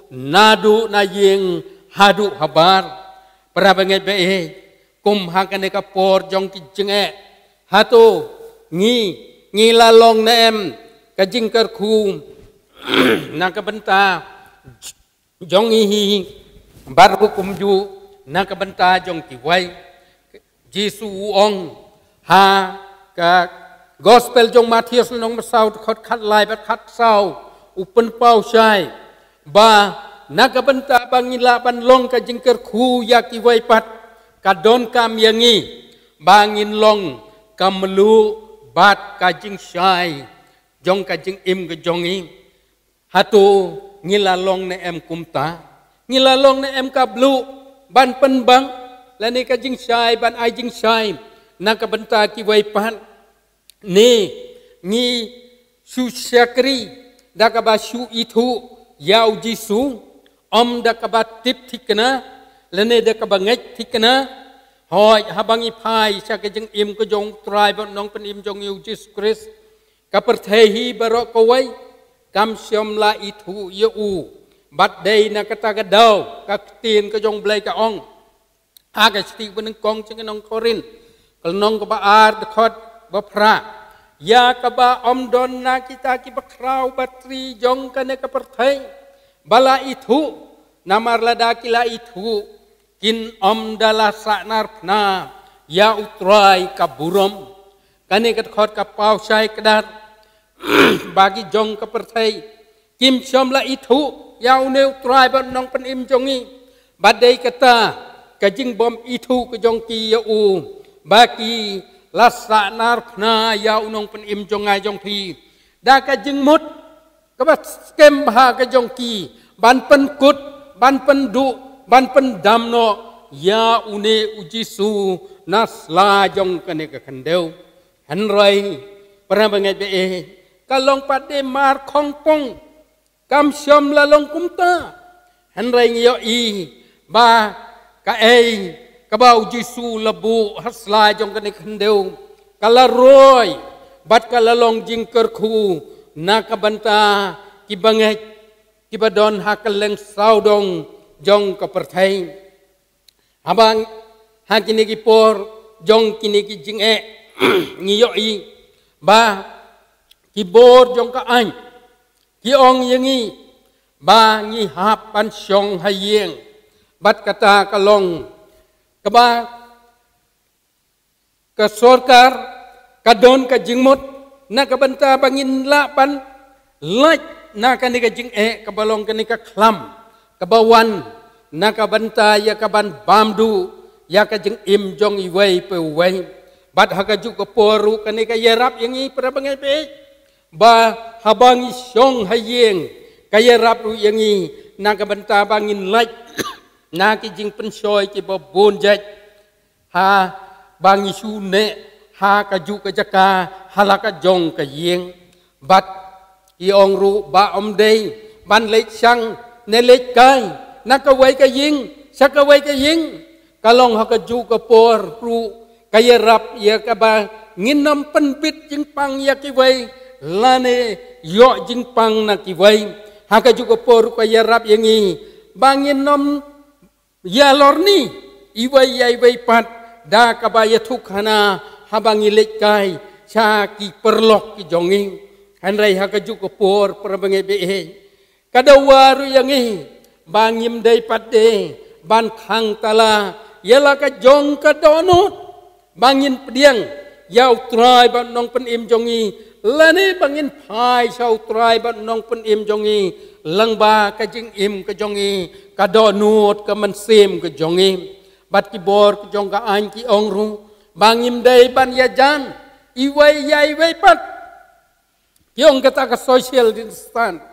naduh na ïing haduh habar. Para bangeit ba ïeit, kum ha kane ka por jong ki jingeh, hato ngi, ngi la long ne em ka jingkyrkhu na ka bynta jong ngi hi, bad ruh kumjuh na ka bynta jong kiwei? Jisu u ong ha ka Gospel jong Mathaios lynnong ba saw, dkhot khatlai bad khatsaw, u pynpaw shai ba na ka bynta ba ngin lah ban long ka jingkyrkhu ïa kiwei pat, ka donkam ïa ngi ba ngin long ka mluh bad ka jingshai jong ka jingim ka jong ngi. Hato ngi la long ne em kumta, ngi la long ne em ka bluk ban pynbang lane ka jingshai ban ai jingshai na ka bynta kiwei pat. Ne ngi shu shakri da kaba shu ithuh ïa u Jisu, ym da kaba tip thikna lane da kaba ngeit thikna. Hooid, haba ngi phai sha ka jingim ka jong u Trai bad Nongpynim jong ngi u Jisu Khrist, ka pyrthei hi baroh kawei kam shym la ithuh ïa u. Bad dei na kata ka daw ka ktien ka jong u Blei ka ong ha ka shithi ba nyngkong sha ki nong Korinth, ka lynnong kaba ar, dkhot ba phra: Ïa kaba ym don na kita kiba khraw ba tri jong kane ka pyrthei ba la ithuh, namar lada ki la ithuh, kin ym da la sahnarphna ïa u Trai ka burom. Kane ka dkhot ka paw shai kdar ba ki jong ka pyrthei kim shym la ithuh ïa une u Trai bad Nongpynim jong ngi. Bad dei kata ka jingbym ithuh ka jong ki ïa u ba ki la sahnarphna ïa u Nongpynim jong nga jong phi da ka jingmut kaba skhem bha ka jong ki ban pynkut, ban pynduh, ban pyndam noh ïa une u Jisu na sla jong kane ka khyndew. Hynrei para bangeit ba ïeit, ka long pat de mar khongpong, kam shym la long kumta. Hynrei ngi ïohi ba kaei kaba u Jisu la buh ha sla jong kane ka khyndew ka la roi bad ka la long jingkyrkhu na ka bynta ki bangeit kiba don ha kylleng sawdong jong ka pyrthei. Haba ha kine ki por jong kine ki jingeh ngi ïohi ba ki bor jong ka aiñ ki ong ïa ngi ba ngi hap ban shong ha ïing. Bad kata ka long kaba ka sorkar ka don ka jingmut na ka bynta ba ngin lah ban lait na kane ka jingeh kaba long kane ka khlam kaba wan na ka bynta ïa kaban bam duh ïa ka jingim jong iwei pa iwei. Bad ha kajuh ka por ruh kane ka ïarap ïa ngi para bangeit ba ïeit ba haba ngi shong ha ïing ka ïarap ruh ïa ngi na ka bynta ba ngin lait na ki jingpynshoi kiba bun jait. Haba ngi shu neh ha kajuh ka jaka ha la ka jong ka ïing. Bad ki ong ruh ba ym dei ban leit shang ne leit kai na kawei ka ïing sha kawei ka ïing. Ka long ha kajuh ka por ruh ka ïarap ïa kaba ngin ym pynbit jingpang ïa kiwei lane ïoh jingpang na kiwei. Ha kajuh ka por ruh ka ïarap ïa ngi ba ngin ym ïalorni iwei ïa iwei pat da kaba ïathuhkhana haba ngi leit kai sha ki paralok ki jong ngi. Hynrei ha kajuh ka por para bangeit ba ïeit, ka dawa ruh ïa ngi ba ngim dei pat de ban khang tala ïa la ka jong ka dohnud ba ngin pdiang ïa u Trai bad Nongpynim jong ngi lane ba ngin phai sha u Trai bad Nongpynim jong ngi lyngba ka jingim ka jong ngi, ka dohnud, ka mynsiem ka jong ngi. Bad ki bor ka jong ka aiñ ki ong ruh ba ngim dei ban ïajan iwei ïa iwei pat. Ki ong kata ka social distance,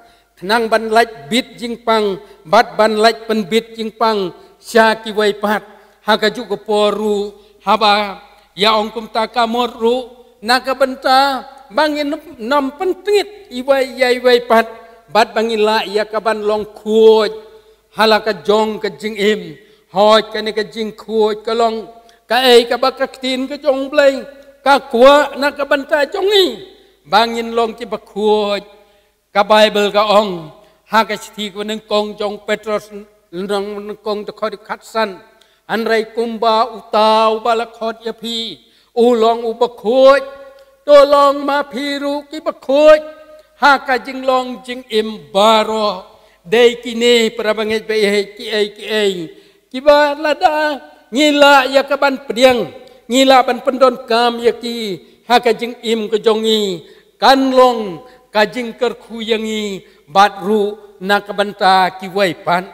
khnang ban lait bit jingpang bad ban lait pynbit jingpang sha kiwei pat. Ha kajuh ka por ruh haba ïa ong kumta ka mut ruh na ka bynta ba ngin ym pyntngit iwei ïa iwei pat bad ba ngin lah ïa kaban long khuid ha la ka jong ka jingim. Hooid, kane ka jingkhuid ka long kaei kaba ka ktien ka jong u Blei ka kwah na ka bynta jong ngi ba ngin long kiba khuid. Ka Baibl ka ong ha ka shithi kaba nyngkong jong u Petros, lynnong nyngkong, dkhot khatsan: Hynrei kumba uta uba la khot ïa phi u long uba khuid, to long ma phi ruh kiba khuid ha ka jinglong jingim baroh. Dei kine para bangeit ba ïeit kiei kiei kiba lada ngi lah ïa kaban pdiang, ngi lah ban pyndonkam ïa ki ha ka jingim ka jong ngi, kan long ka jingkyrkhu ïa ngi bad ruh na ka bynta kiwei pat.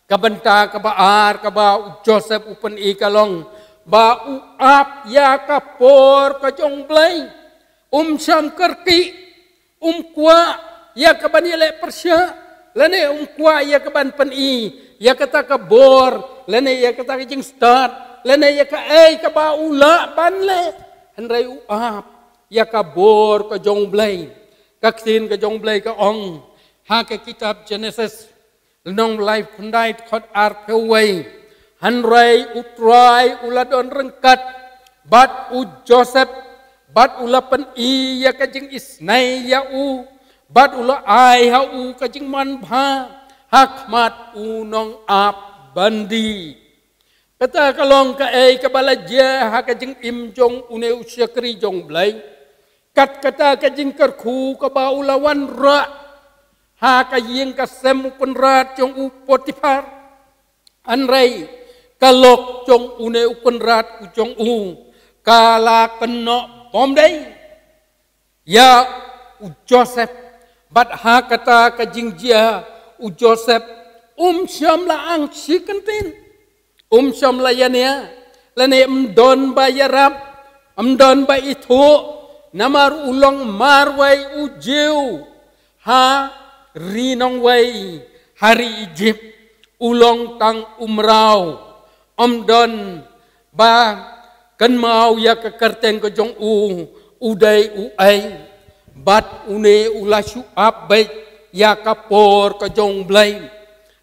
Ka bynta kaba ar kaba u Joseph u pyni ka long ba u ap ïa ka por ka jong u Blei. Um sham kyrkieh, um kwah ïa kaban ïaleh pyrshah, Lane um kwah ïa ka ban pyni ïa kata ka bor, lane ïa kata ka jingstad, lane ïa kaei kaba u lah ban leh. Hynrei u ap ïa ka bor ka jong U Blei. Ka ktien ka jong U Blei ka ong ha ka kitab Genesis, lynnong laiphew khyndai, dkhot arphew wei: Hynrei U Trai u la don ryngkat bad u Joseph, bad u la pyni ïa ka jingisynei ïa u, bad u la ai ha u ka jingmanbha ha khmat u nongap byndi. Kata ka long kaei kaba la jia ha ka jingim jong une u shakri jong U Blei. Kat kata ka jingkyrkhu kaba u la wanrah ha ka ïing ka sem u kynrad jong u Potiphar. Hynrei ka lok jong une u kynrad u jong u ka la kynnoh bymdei ïa u Joseph. Bad ha kata ka jingjia u Joseph um shym la ang shi kyntien, um shym la ïania, lane um don ba ïarap, um don ba ithuh, namar u long marwei u Jiw ha ri nongwei ha ri Ijipt, u long tang u mraw, um don ba kynmaw ïa ka kyrteng ka jong u u dei uei. Bad une u la shu ap beit ïa ka por ka jong U Blei.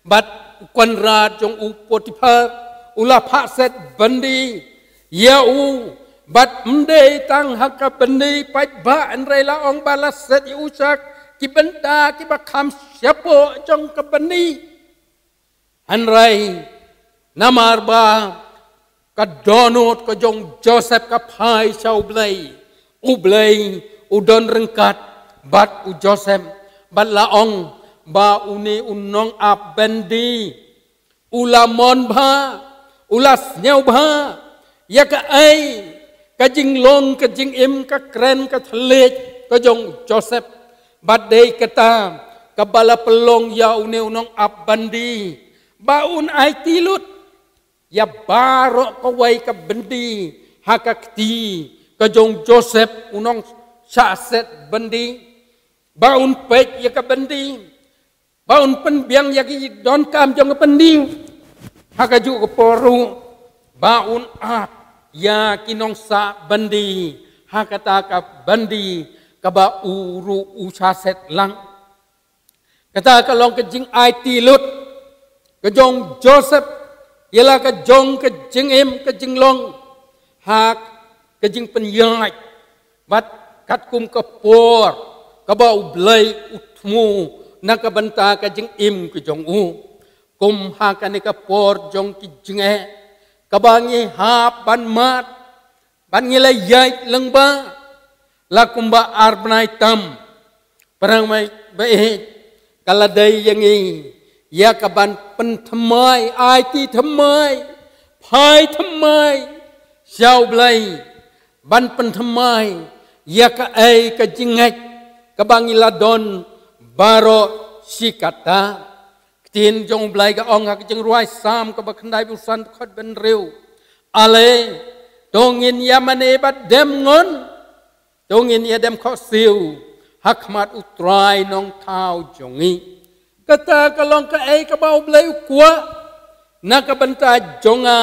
Bad u kynrad jong u Potiphar u la phah set byndi ïa u. Bad ym dei tang ha ka byndi paidbah, hynrei la ong ba la set ïa u sha ki bynta kiba kham shapoh jong ka byndi. Hynrei namar ba ka dohnud ka jong Joseph ka phai sha U Blei, U Blei u don ryngkat bad u Joseph. Bad la ong ba une u nongap byndi u la mon bha, u la sngewbha ïa kaei ka jinglong ka jingim, ka kren ka thylliej ka jong u Joseph. Bad dei kata kaba la pynlong ïa une u nongap byndi ba un aiti lut ïa baroh kawei ka byndi ha ka kti ka jong u Joseph u nongshah set byndi, ba un peit ïa ka byndi, ba un pynbiang ïa ki donkam jong ka byndi, ha kajuh ka por ruh ba un ap ïa ki nongshah byndi ha kata ka byndi kaba u ruh u shah set lang. Kata ka long ka jingaiti lut ka jong u Joseph ïa la ka jong ka jingim, ka jinglong ha ka jingpynïaid. Bad katkum ka por kaba U Blei u thmu na ka bynta ka jingim ka jong u, kum ha kane ka por jong ki jingeh kaba ngi hap ban mad, ban ngi la ïaid lyngba, la kumba ar bnai tam. Parabangeit ba ïeit, ka la dei ïa ngi ïa ka ban pynthymmai, aiti thymmai, phai thymmai sha U Blei, ban pynthymmai ïa kaei ka jingngeit kaba ngi la don baroh shi katta. Ktien jong U Blei ka ong ha ka jingrwai Salm kaba khyndai phew san, dkhot ba hynriew: Ale, to ngin ïa mane bad dem ngon, to ngin ïa dem khohsiew ha khmat U Trai Nongthaw jong ngi. Kata ka long kaei kaba U Blei u kwah na ka bynta jong nga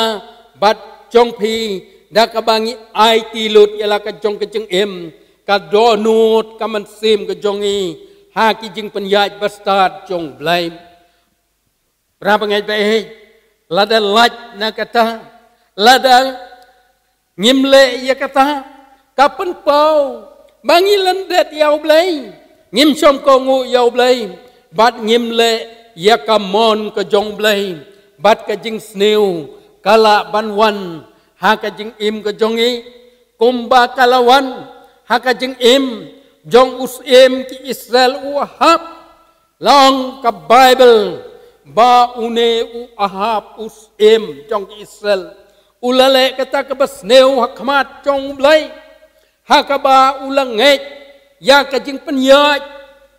bad jong phi, da kaba ngi aiti lut ïa la ka jong ka jingim, ka dohnud, ka mynsiem ka jong ngi ha ki jingpynïaid bastad jong U Blei. Parabangeit ba ïeit, lada lait na kata, lada ngim leh ïa kata, ka pynpaw ba ngi lyndet ïa U Blei, ngim shym kohnguh ïa U Blei, bad ngim leh ïa ka mon ka jong U Blei, bad ka jingsniew ka lah ban wan ha ka jingim ka jong ngi, kumba ka la wan ha ka jingim jong u syiem ki Israel u Ahab. La ong ka Baibl ba une u Ahab, u syiem jong ki Israel, u la leh kata kaba sniew ha khmat jong U Blei, ha kaba u la ngeit ïa ka jingpynïaid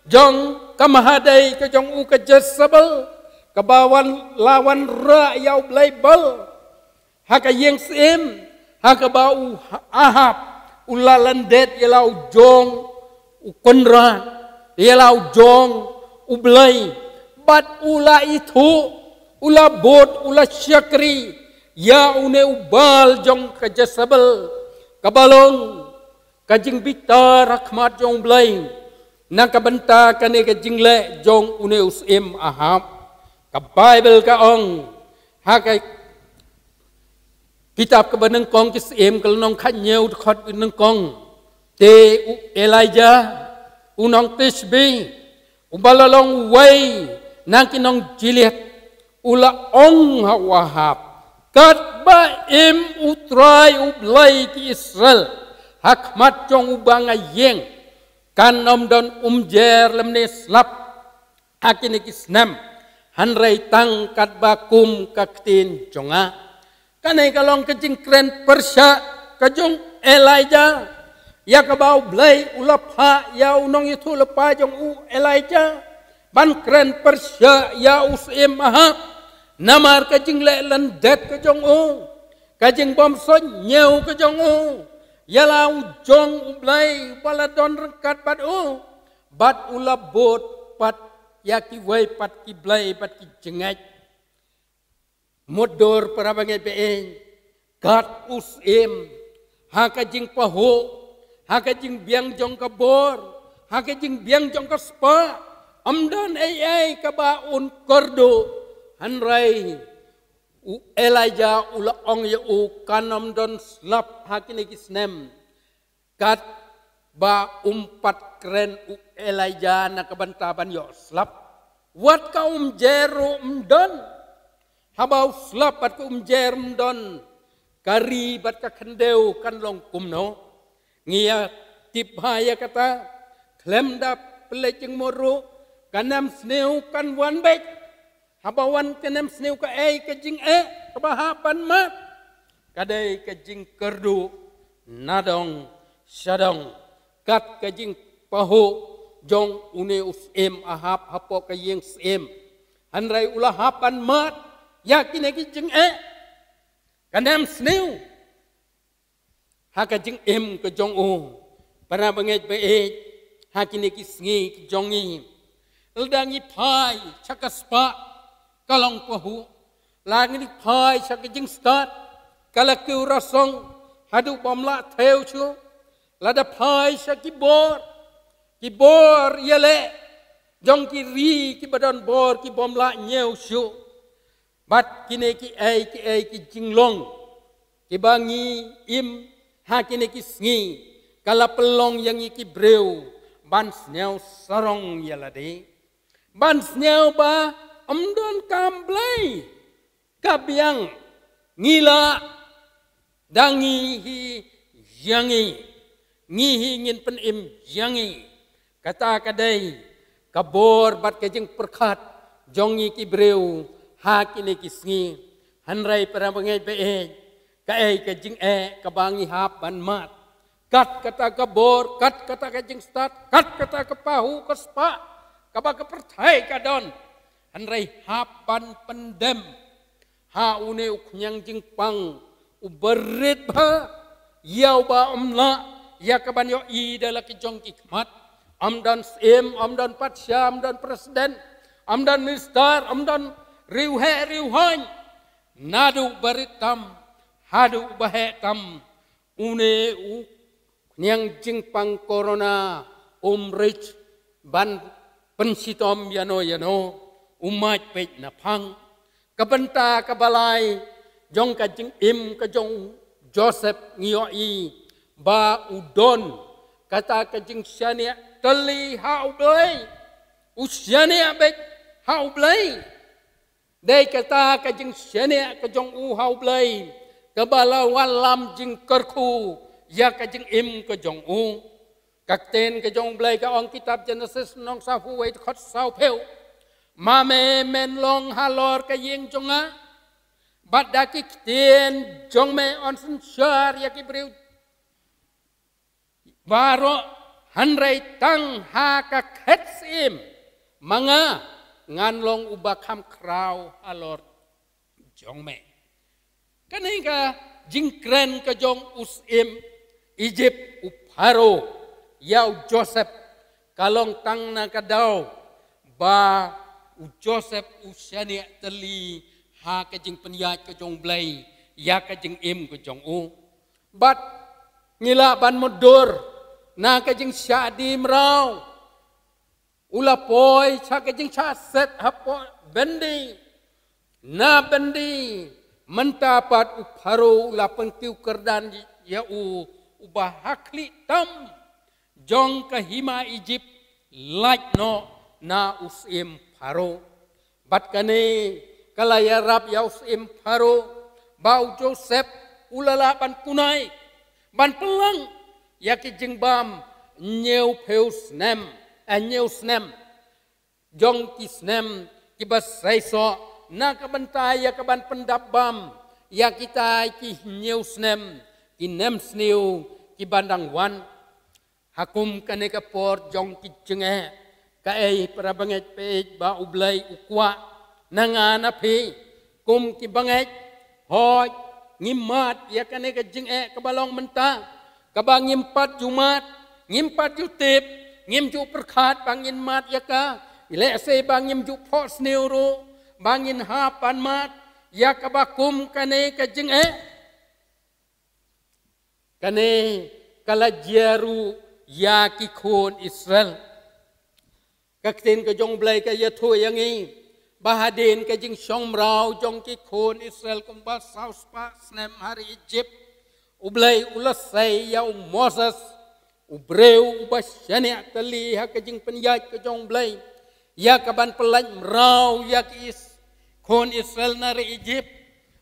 jong ka mahadei ka jong u ka Jezebel, kaba wan, la wanrah ïa u Blei Baal ha ka ïing syiem, ha kaba u Ahab u la lyndet ïa la u jong u kynrad, ïa la u jong U Blei, Bad u la ithuh, u la bud, u la shakri ïa une u Baal jong ka Jezebel, kaba long ka jingbitar ha khmat jong U Blei na ka bynta kane ka jingleh jong une u syiem Ahab. Ka Baibl ka ong ha ka kitab kaba nyngkong Ki Syiem ka lynnong khathynñiew dkhot ba nyngkong, te u Elijah u nong Tishbe, uba la long uwei na ki nong Gilead, u la ong ha u Ahab, katba im U Trai U Blei ki Israel ha khmat jong uba nga ïeng, kan ym don umjer lymne slap ha kine ki snem, hynrei tang katba kum ka ktien jong nga. Kane ka long ka jingkren pyrshah ka jong Elijah ïa kaba U Blei u la phah ïa u nongïathuhlypa jong u Elijah ban kren pyrshah ïa u syiem Ahab namar ka jingleh lyndet ka jong u, ka jingbymsuidñiew ka jong u ïa la u jong U Blei ba la don ryngkat bad u, bad u la bud pat ïa kiwei pat ki blei bad ki jingngeit. Mutdur, para bangeit ba-ïeit, kat u syiem, ha ka jingpahuh, ha ka jingbiang jong ka bor, ha ka jingbiang jong ka spah, ym don ei ei kaba un kyrduh. Hynrei u Elijah u la ong ïa u, kan ym don slap ha kine ki snem. Katba um pat kren u Elijah na ka bynta ban ïoh slap, wat ka umjer ruh ym don. Haba u slap bad ka umjer ym don, ka ri bad ka khyndew kan long kumno? Ngi ïa tip bha ïa kata, khlem da pynleit jingmut ruh, ka nemsniew kan wan beit. Haba wan ka nemsniew, kaei ka jingeh kaba hap ban mad? Ka dei ka jingkyrduh nadong shadong, kat ka jingpahuh jong une u syiem Ahab hapoh ka ïing syiem. Hynrei u la hap ban mad ïa kine ki jingeh, ka nemsniew ha ka jingim ka jong u. Para bangeit ba-ïeit, ha kine ki sngi ki jong ngi, lada ngi phai sha ka spah, ka long pahuh. Lada ngi phai sha ka jingstad, ka la kiew rasong haduh bym lah thew shuh. Lada phai sha ki bor, ki bor ïaleh jong ki ri kiba don bor ki bym lah ñiew shuh. Bad kine kiei kiei ki jinglong kiba ngi im ha kine ki sngi, ka la pynlong ïa ngi ki briew ban sngew sarong ïa lade, ban sngew ba ym don kam blei ka biang. Ngi lah da ngi hi ïa ngi, ngi hi ngin pynim ïa ngi. Kata ka dei ka bor bad ka jingpyrkhat jong ngi ki briew ha kine ki sngi. Hynrei para bangeit ba-ïeit, kaei ka jingeh kaba ngi hap ban mad? Kat kata ka bor, kat kata ka jingstad, kat kata ka pahuh ka spah kaba ka pyrthei ka don, hynrei hap ban pyndem ha une u khñiang jingpang uba rit bha, ïa uba ym lah ïa ka ban ïohi da la ki jong ki khmat. Ym don syiem, ym don patsha, ym don president, ym don minister, ym don riewheh riewhaiñ. Naduh ba rit tam haduh ba heh tam, une u khñiang jingpang corona um rit ban pynshitom ïano ïano, u mad peit na phang. Ka bynta kaba lai jong ka jingim ka jong u Joseph ngi ïohi ba u don kata ka jingshaniah tylli ha U Blei. U shaniah beit ha U Blei. Dei kata ka jingshaniah ka jong u ha U Blei kaba la wallam jingkyrkhu ïa ka jingim ka jong u. Ka ktien ka jong U Blei ka ong, kitab Jenesis lynnong sawphew wei dkhot sawphew, ma me men long halor ka ïing jong nga, bad da ki ktien jong me yn synshar ïa ki briew baroh, hynrei tang ha ka khet syiem ma nga ngan long uba kham khraw halor jong me. Kane ka jingkren ka jong u syiem Egypt u Pharaoh ïa u Joseph ka long tang na ka daw ba u Joseph u shaniah tylli ha ka jingpynïaid ka jong Blei ïa ka jingim ka jong u. Bad ngi lah ban mutdur na ka jingshah die mraw, u la poi sha ka jingshah set hapoh byndi. Na byndi mynta pat u Pharaoh u la pynkiew kyrdan ïa u, uba ha khlieh tam jong ka hima Egypt, lait noh na u syiem Pharaoh. Bad kane ka la ïarap ïa u syiem Pharaoh ba u Joseph u la lah ban kunai, ban pynlang ïa ki jingbam hynñiewphew snem, eh, hynñiew snem jong ki snem kiba seisoh, na ka bynta ïa ka ban pyndap bam ïa kita ki hynñiew snem, ki nemsniew kiba dang wan. Ha kum kane ka por jong ki jingeh, kaei para bangeit peit ba U Blei u kwah na nga na phi kum ki bangeit? Hooid, ngi mad ïa kane ka jingeh kaba long mynta, kaba ngim pat ju mad, ngim pat ju tip, ngim ju pyrkhat ba ngin mad ïa ka. Lehse ba ngim ju phohsniew ruh ba ngin hap ban mad ïa kaba kum kane ka jingeh. Kane ka la jia ruh ïa ki khun Israel. Ka ktien ka jong U Blei ka ïathuh ïa ngi ba hadien ka jingshong mraw jong ki khun Israel kumba saw spah snem ha ri Egypt, U Blei u la sei ïa u Moses, u briew uba shaniah tylli ha ka jingpynïaid ka jong U Blei, ïa ka ban pyllait mraw ïa ki Is-, khun Israel na ri Egypt.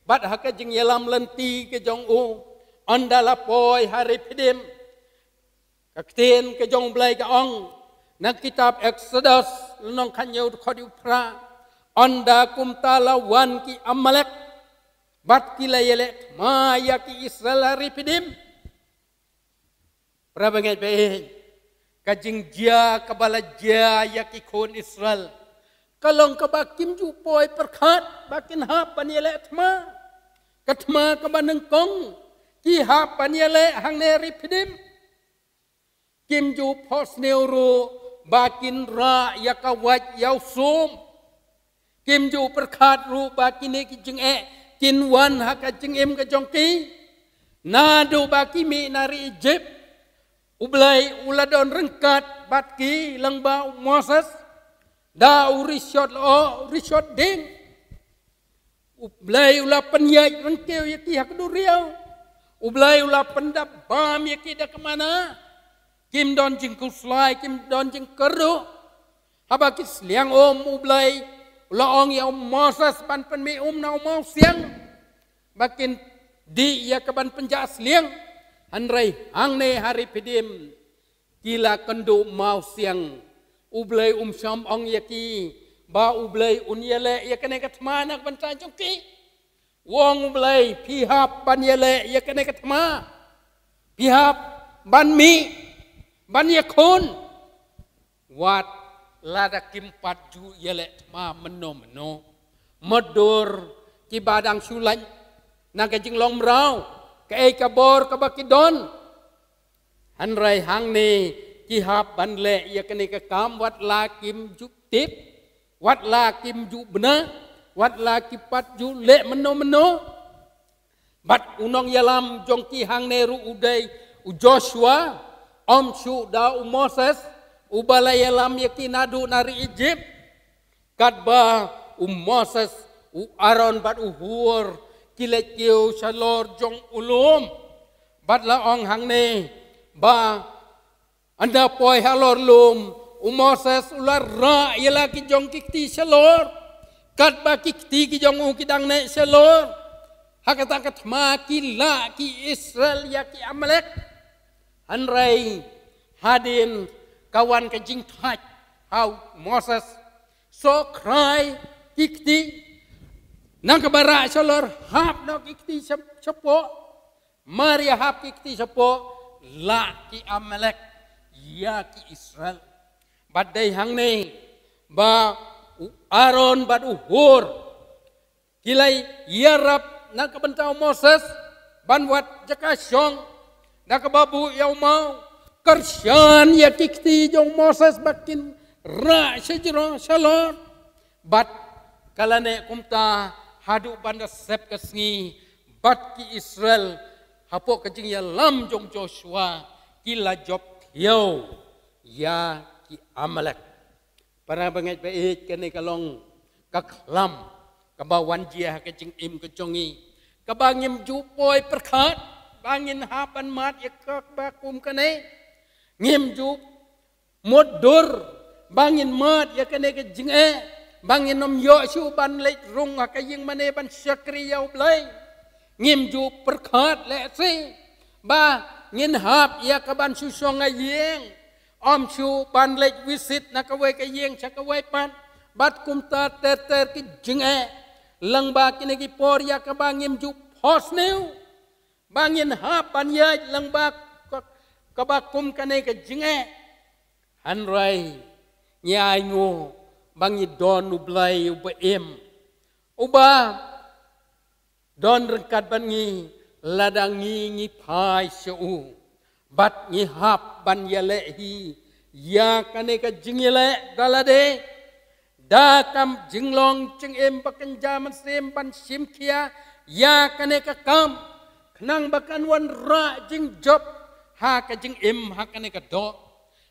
Bad ha ka jingïalam lynti ka jong u, ynda la poi ha Rephidim, ka ktien ka jong U Blei ka ong na kitab Exodus lynnong khathynñiew dkhot hynñiewphra, ynda kumta la wan ki Amalek bad ki la ïaleh thma ïa ki Israel ha Rephidim. Para bangeit peit, ka jingjia kaba la jia ïa ki khun Israel ka long kaba kim ju poi pyrkhat ba kin hap ban ïaleh thma. Ka thma kaba nyngkong ki hap ban ïaleh hangne Rephidim. Kim ju phohsniew ruh ba kin rah ïa ka wait ïa u sum. Kim ju pyrkhat ruh ba kine ki jingeh kin wan ha ka jingim ka jong ki. Naduh ba ki mih na ri Egypt, U Blei u la don ryngkat bad ki lyngba u Moses da u rishot lyoh, u rishot dieng. U Blei u la pynïaid ryngkew ïa ki ha ka duriaw. U Blei u la pyndap bam ïa ki da ka mana. Kim don jingkhuslai, kim don jingkyrduh. Haba ki sliang um, U Blei u la ong ïa u Moses ban pynmih um na u mawsiang ba kin dih ïa ka ban pynjah sliang. Hynrei hangne ha Rephidim ki la kynduh mawsiang. U Blei um shym ong ïa ki ba U Blei un ïaleh ïa kane ka thma na ka bynta jong ki. U ong U Blei, phi hap ban ïaleh ïa kane ka thma. Phi hap ban mih, ban ïakhun. Wat lada kim pat ju ïaleh thma mynno mynno, mutdur kiba dang shu lait na ka jinglong mraw, kaei ka bor kaba ki don. Hynrei hangne ki hap ban leh ïa kane ka kam, wat la kim ju tip, wat la kim ju bna, wat la ki pat ju leh mynno mynno. Bad u nongïalam jong ki hangne ruh u dei u Joshua, ym shuh da u Moses uba la ïalam ïa ki naduh na ri Egypt. Katba u Moses, u Aaron bad u Hur ki leit kiew shalor jong u lum. Bad la ong hangne ba ynda poi halor lum, u Moses u la rah ïa la ki jong ki kti shalor. Katba ki kti ki jong u ki dang neh shalor, ha kata ka thma ki lah ki Israel ïa ki Amalek. Hynrei hadien ka wan ka jingthait ha u Moses, sohkhrai ki kti. Na kaba rah shalor, hap noh ki kti sha-, shapoh. Mar ïa hap ki kti shapoh, lah ki Amalek ïa ki Israel. Bad dei hangne ba u Aaron bad u Hur ki la ïarap na ka bynta u Moses ban wad jaka shong da kaba buh ïa u maw, kyrshan ïa ki kti jong u Moses ba kin rah shajrong shalor. Bad ka la neh kumta haduh ban da sep ka sngi, bad ki Israel hapoh ka jingïalam jong Joshua ki la jop thiaw ïa ki Amalek. Para bangeit ba ïeit, kane ka long ka khlam kaba wan jia ha ka jingim ka jong ngi, kaba ngim ju poi pyrkhat ba ngin hap ban mad ïa ka kaba kum kane. Ngim ju mutdur ba ngin mad ïa kane ka jingeh, ba ngin ym ïoh shuh ban leit rung ha ka ïing mane ban shakri ïa U Blei. Ngim ju pyrkhat lehse ba ngin hap ïa ka ban shu shong ha ïing, ym shuh ban leit visit na kawei ka ïing sha kawei pat. Bad kumta ter ter ki jingeh lyngba kine ki por ïa kaba ngim ju phohsniew ba ngin hap ban ïaid lyngba ka, kaba kum kane ka jingeh. Hynrei ngi ainguh ba ngi don U Blei uba im, uba don ryngkat bad ngi lada ngi ngi phai sha u. Bad ngi hap ban ïaleh hi ïa kane ka jingïaleh da lade, da ka jinglong jingim ba kynja mynsiem ban shim khia ïa kane ka kam, khnang ba kan wanrah jingjop ha ka jingim ha kane ka doh,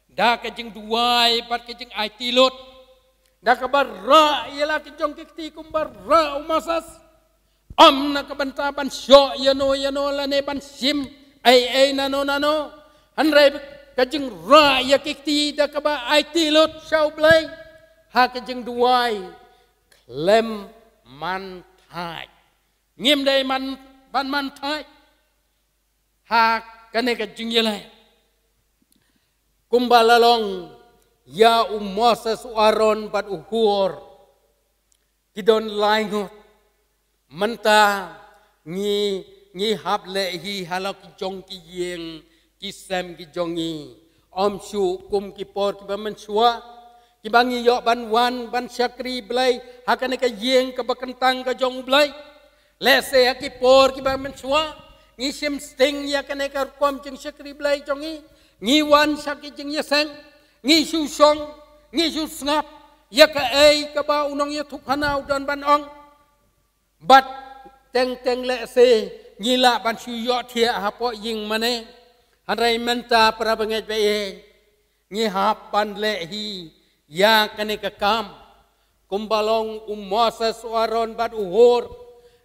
da ka jingduwai bad ka jingaiti lut, da kaba rah ïa la ki jong ki kti kumba rah u Moses. Ym na ka bynta ban shoh ïano ïano lane ban shim ei ei nano nano, hynrei ka jingrah ïa ki kti da kaba aiti lut sha U Blei ha ka jingduwai khlem man thait. Ngim dei man, ban man thait ha kane ka jingïaleh. Kumba la long ïa u Moses, u Aaron bad u Hur, ki don lai ngut. Mynta ngi, ngi hap leh hi ha la ki jong ki ïing ki sem ki jong ngi. Ym shuh kum ki por kiba mynshuwa, kiba ngi ïoh ban wan ban shakri Blei ha kane ka ïing kaba kyntang ka jong U Blei. Lehse ha ki por kiba mynshuwa ngi shim sting ïa kane ka rukom jingshakri Blei jong ngi. Ngi wan sha ki jingïaseng, ngi shu shong, ngi shu sngap ïa kaei kaba u nongïathuhkhana u don ban ong. Bad teng teng lehse ngi lah ban shu ïohthiah hapoh ïing mane. Hynrei mynta, para bangeit ba ïeit, ngi hap ban leh hi ïa kane ka kam. Kumba long u Moses, u Aaron bad u Hur,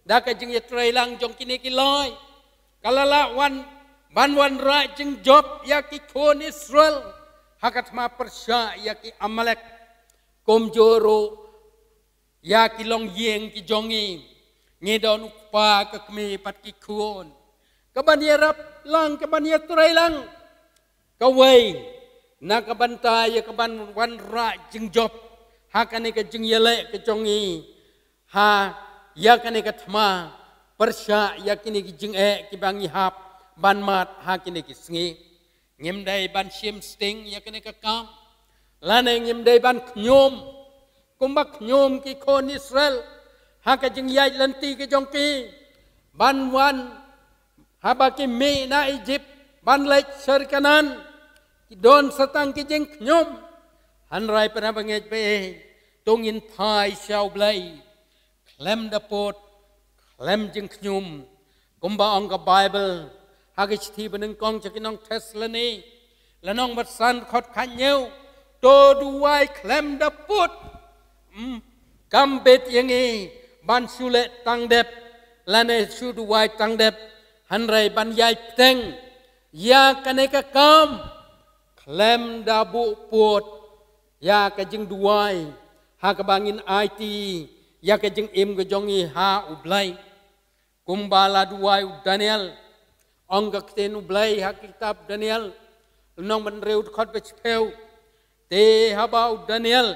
da ka jingïatreilang jong kine ki lai, ka la lah wan ban wanrah jingjop ïa ki khun Israel ha ka thma pyrshah ïa ki Amalek. Kumjuh ruh ïa ki longïing ki jong ngi, ngi don u kpa, ka kmie bad ki khun, ka ban ïarap lang, ka ban ïatreilang. Kawei na ka bynta ïa ka ban wanrah jingjop ha kane ka jingïaleh ka jong ngi ha ïa kane ka thma pyrshah ïa kine ki jingeh kiba ngi hap ban mad ha kine ki sngi. Ngim dei ban shim sting ïa kane ka kam, lane ngim dei ban khñium kumba khñium ki khun Israel ha ka jingïaid lynti ka jong ki ban wan, haba ki mih na Egypt ban leit sha ri Kanaan, ki don sa tang ki jingkhñium. Hynrei, para bangeit ba ïeit, to ngin phai sha U Blei khlem da pud, khlem jingkhñium. Kumba ong ka Baibl ha ka shithi banyngkong sha ki nong Thessaloni, lynnong ba san, dkhot khathynñiew: To duwai khlem da pud. Hmm, kam bit ïa ngi ban shu leh tang dep lane shu duwai tang dep, hynrei ban ïai bteng ïa kane ka kam khlem da buh pud ïa ka jingduwai ha kaba ngin aiti ïa ka jingim ka jong ngi ha U Blei. Kumba la duwai u Daniel, ong ka ktien U Blei ha ka kitab Daniel, lynnong ba hynriew, dkhot ba shiphew: Te haba u Daniel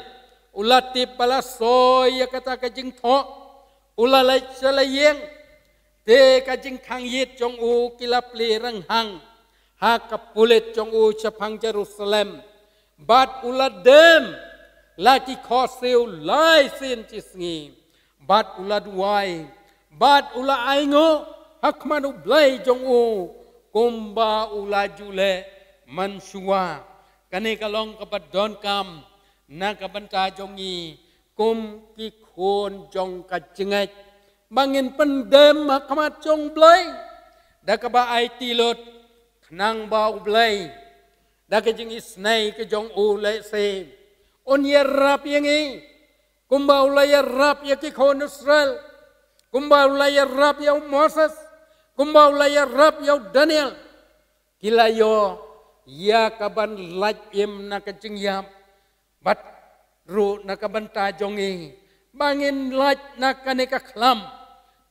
u la tip ba la soi ïa kata ka jingthoh, u la leit sha la ïing. Te ka jingkhang ïit jong u ki la plie rynghang ha ka pulit jong u shaphang Jerusalem, bad u la dem la ki khohsiew lai sien shi sngi, bad u la duwai, bad u la ainguh ha khmat U Blei jong u, kumba u la ju leh mynshuwa. Kane ka long kaba donkam na ka bynta jong ngi, kum ki khun jong ka jingngeit, ba ngin pyndem ha khmat jong U Blei da kaba aiti lut, khnang ba U Blei da ka jingisynei ka jong u lehse un ïarap ïa ngi, kumba u la ïarap ïa ki khun Israel, kumba u la ïarap ïa u Moses, kumba u la ïarap ïa u Daniel. Ki la ïoh ïa ka ban lait im na ka jingïap, bad ruh na ka bynta jong ngi, ba ngin lait na kane ka khlam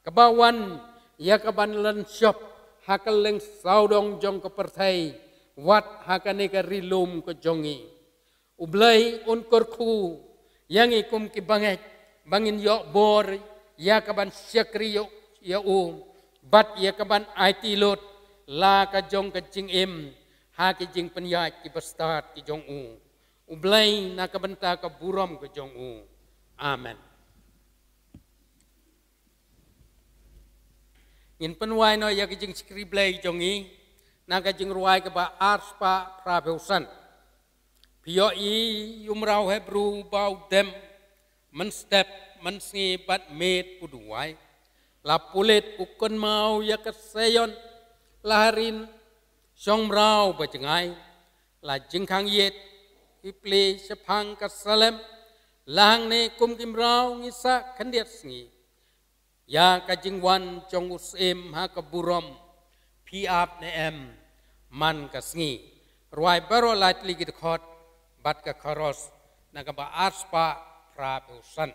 kaba wan ïa ka ban lynshop ha ka lyngsawdong jong ka pyrthei, wat ha kane ka ri lum ka jong ngi. U Blei un kyrkhu ïa ngi kum ki bangeit, ba ngin ïoh bor ïa ka ban shakri ïa, ïa u, bad ïa ka ban aiti lut la ka jong ka jingim ha ki jingpynïaid ki bastad ki jong u. U Blei na ka bynta ka burom ka jong u. Amen. Ngin pynwai noh ïa ka jingshakri Blei jong ngi na ka jingrwai kaba arspah phra phew san. Phi ïohi ïa u mraw Hebru ba u dem mynstep mynsngi bad miet u duwai. La pulit u kynmaw ïa ka Sion, la harin shong mraw ba jngai. La jingkhang ïit phi plie shaphang ka Salem, la hangne kum ki mraw ngi sah khyndiat sngi. Ïa ka jingwan jong u Syiem ha ka burom phi ap ne em man ka sngi. Rwai baroh lai tylli ki dkhot bad ka chorus na kaba arspah phra phew san.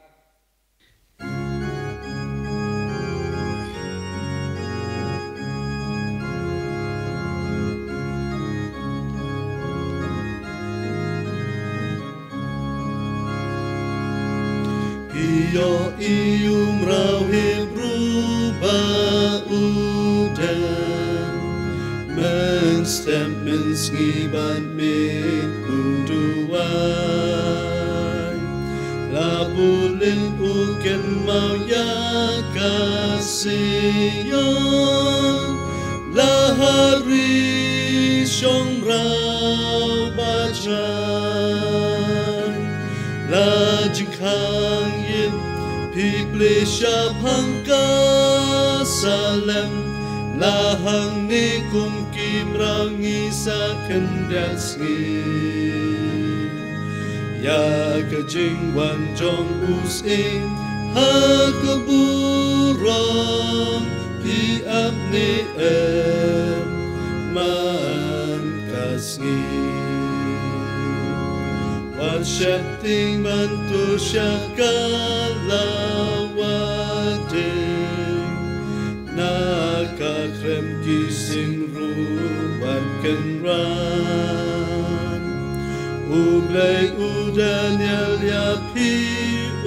Phi ïohi ïa u mraw Hebru ba u dem mynstep mynsngi bad miet u duwai. La pulit u kynmaw ïa ka Sion, la harin shong mraw ba jngai. La jingkhang ïit phi plie shaphang ka Salem, la hangne kum ki mraw ngi sah khyndiat sngi. Ïa ka jingwan jong u Syiem ha ka burom phi ap ne em man ka sngi. Wat sheptieng ban tur sha ka lawei, na ka khlem ki sing ruh wat kynran. U Blei u da ñiel ïa phi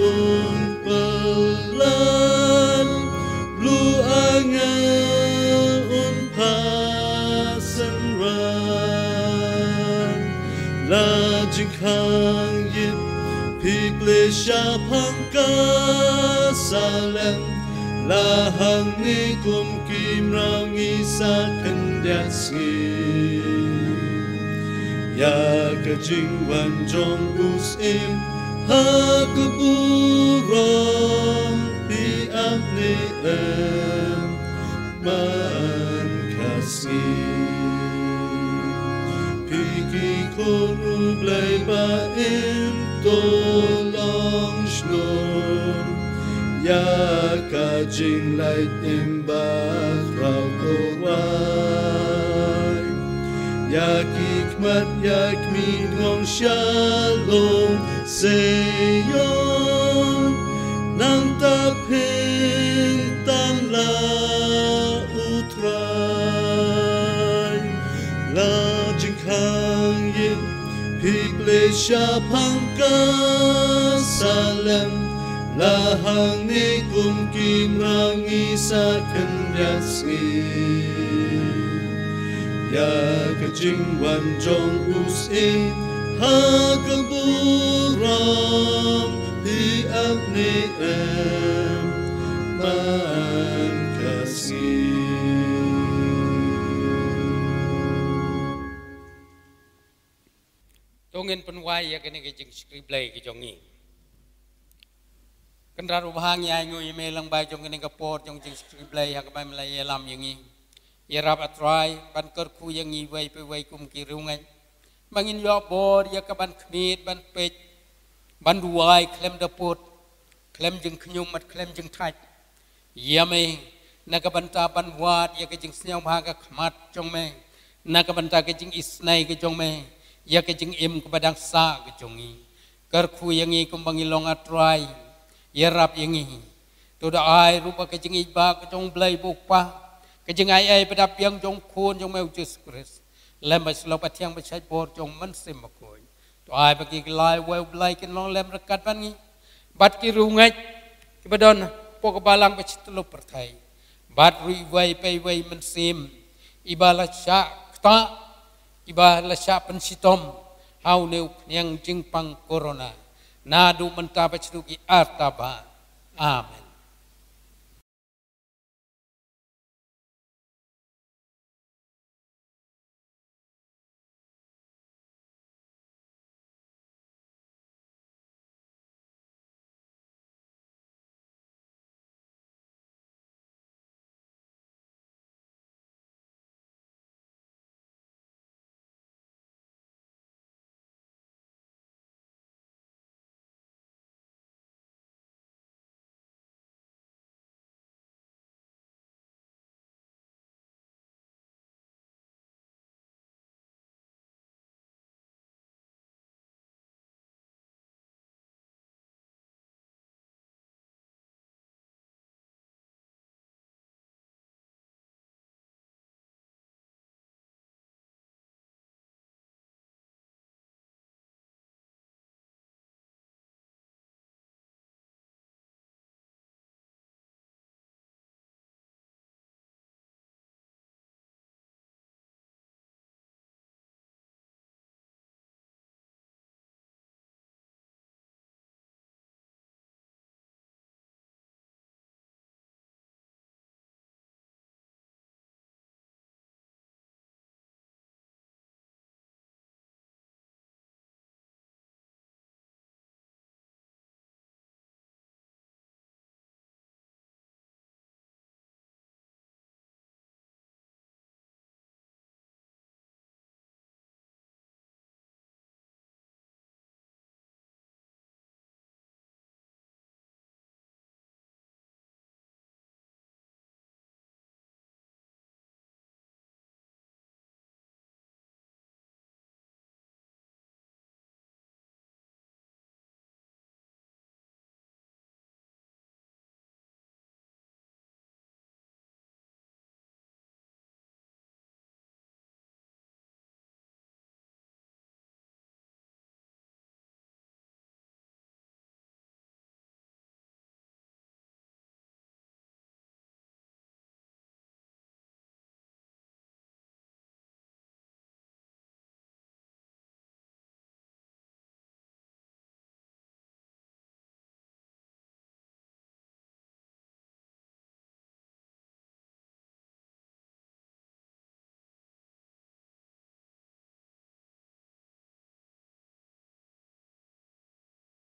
un pyllait, blei angel un phah synran. La jingkhang ïit phi plie shaphang ka Salem, la hangne kum ki mraw ngi sah khyndiat sngi. Ïa ka jingwan jong u Syiem ha ka burom phi ap ne em man ka sngi. Phi ki khun U Blei ba im, to long shlur ïa ka jinglait im ba khraw to rwai. Ïa ki khmat ïa ki kmie ngong sha long Sion, nangta phin tan la u Trai. La jingkhang ïit phi plie shaphang ka Salem, la hangne kum ki mraw ngi sah khyndiat sngi. Ïa ka jingwan jong u Syiem ha ka burom phi ap ne em man ka sngi. To ngin pynwai ïa kane ka jingshakri Blei ka jong ngi. Kynrad u bahang ïa ngi ïa me lang bai jong kane ka por jong jingshakri Blei ha kaba me la ïalam ïa ngi. Ïarap A Trai ban kyrkhu ïa ngi wei pa wei kum ki riewngeit. Ba ngin ïoh bor ïa ka ban khmih ban peit ban duwai khlem da put, khlem jingkhñium bad khlem jingthait. Ïa me na ka bynta ban wad ïa ka jingsngewbha ka khmat jong me, na ka bynta ka jingisnei ka jong me ïa ka jingim kaba dang sah ka jong ngi. Kyrkhu ïa ngi kumba ngi long A Trai. Ïarap ïa ngi. To da ai ruh ba ka jingïeit ba ka jong Blei ba u Kpa, ka jingai ei ba dap biang jong Khun jong me u Jisu Khrist, lem bad shlok ba thiang ba shait bor jong Mynsiem Bakhuid. To ai ba ki lai wei u Blei kin long lem ryngkat bad ngi bad ki riewngeit kiba don hapoh ka balang ba shi tyllup pyrthei, bad ruh iwei pa iwei mynsiem iba la shah ktah, iba la shah pynshitom ha une u khñiang jingpang corona, naduh mynta bad shaduh ki arta bah. Amen.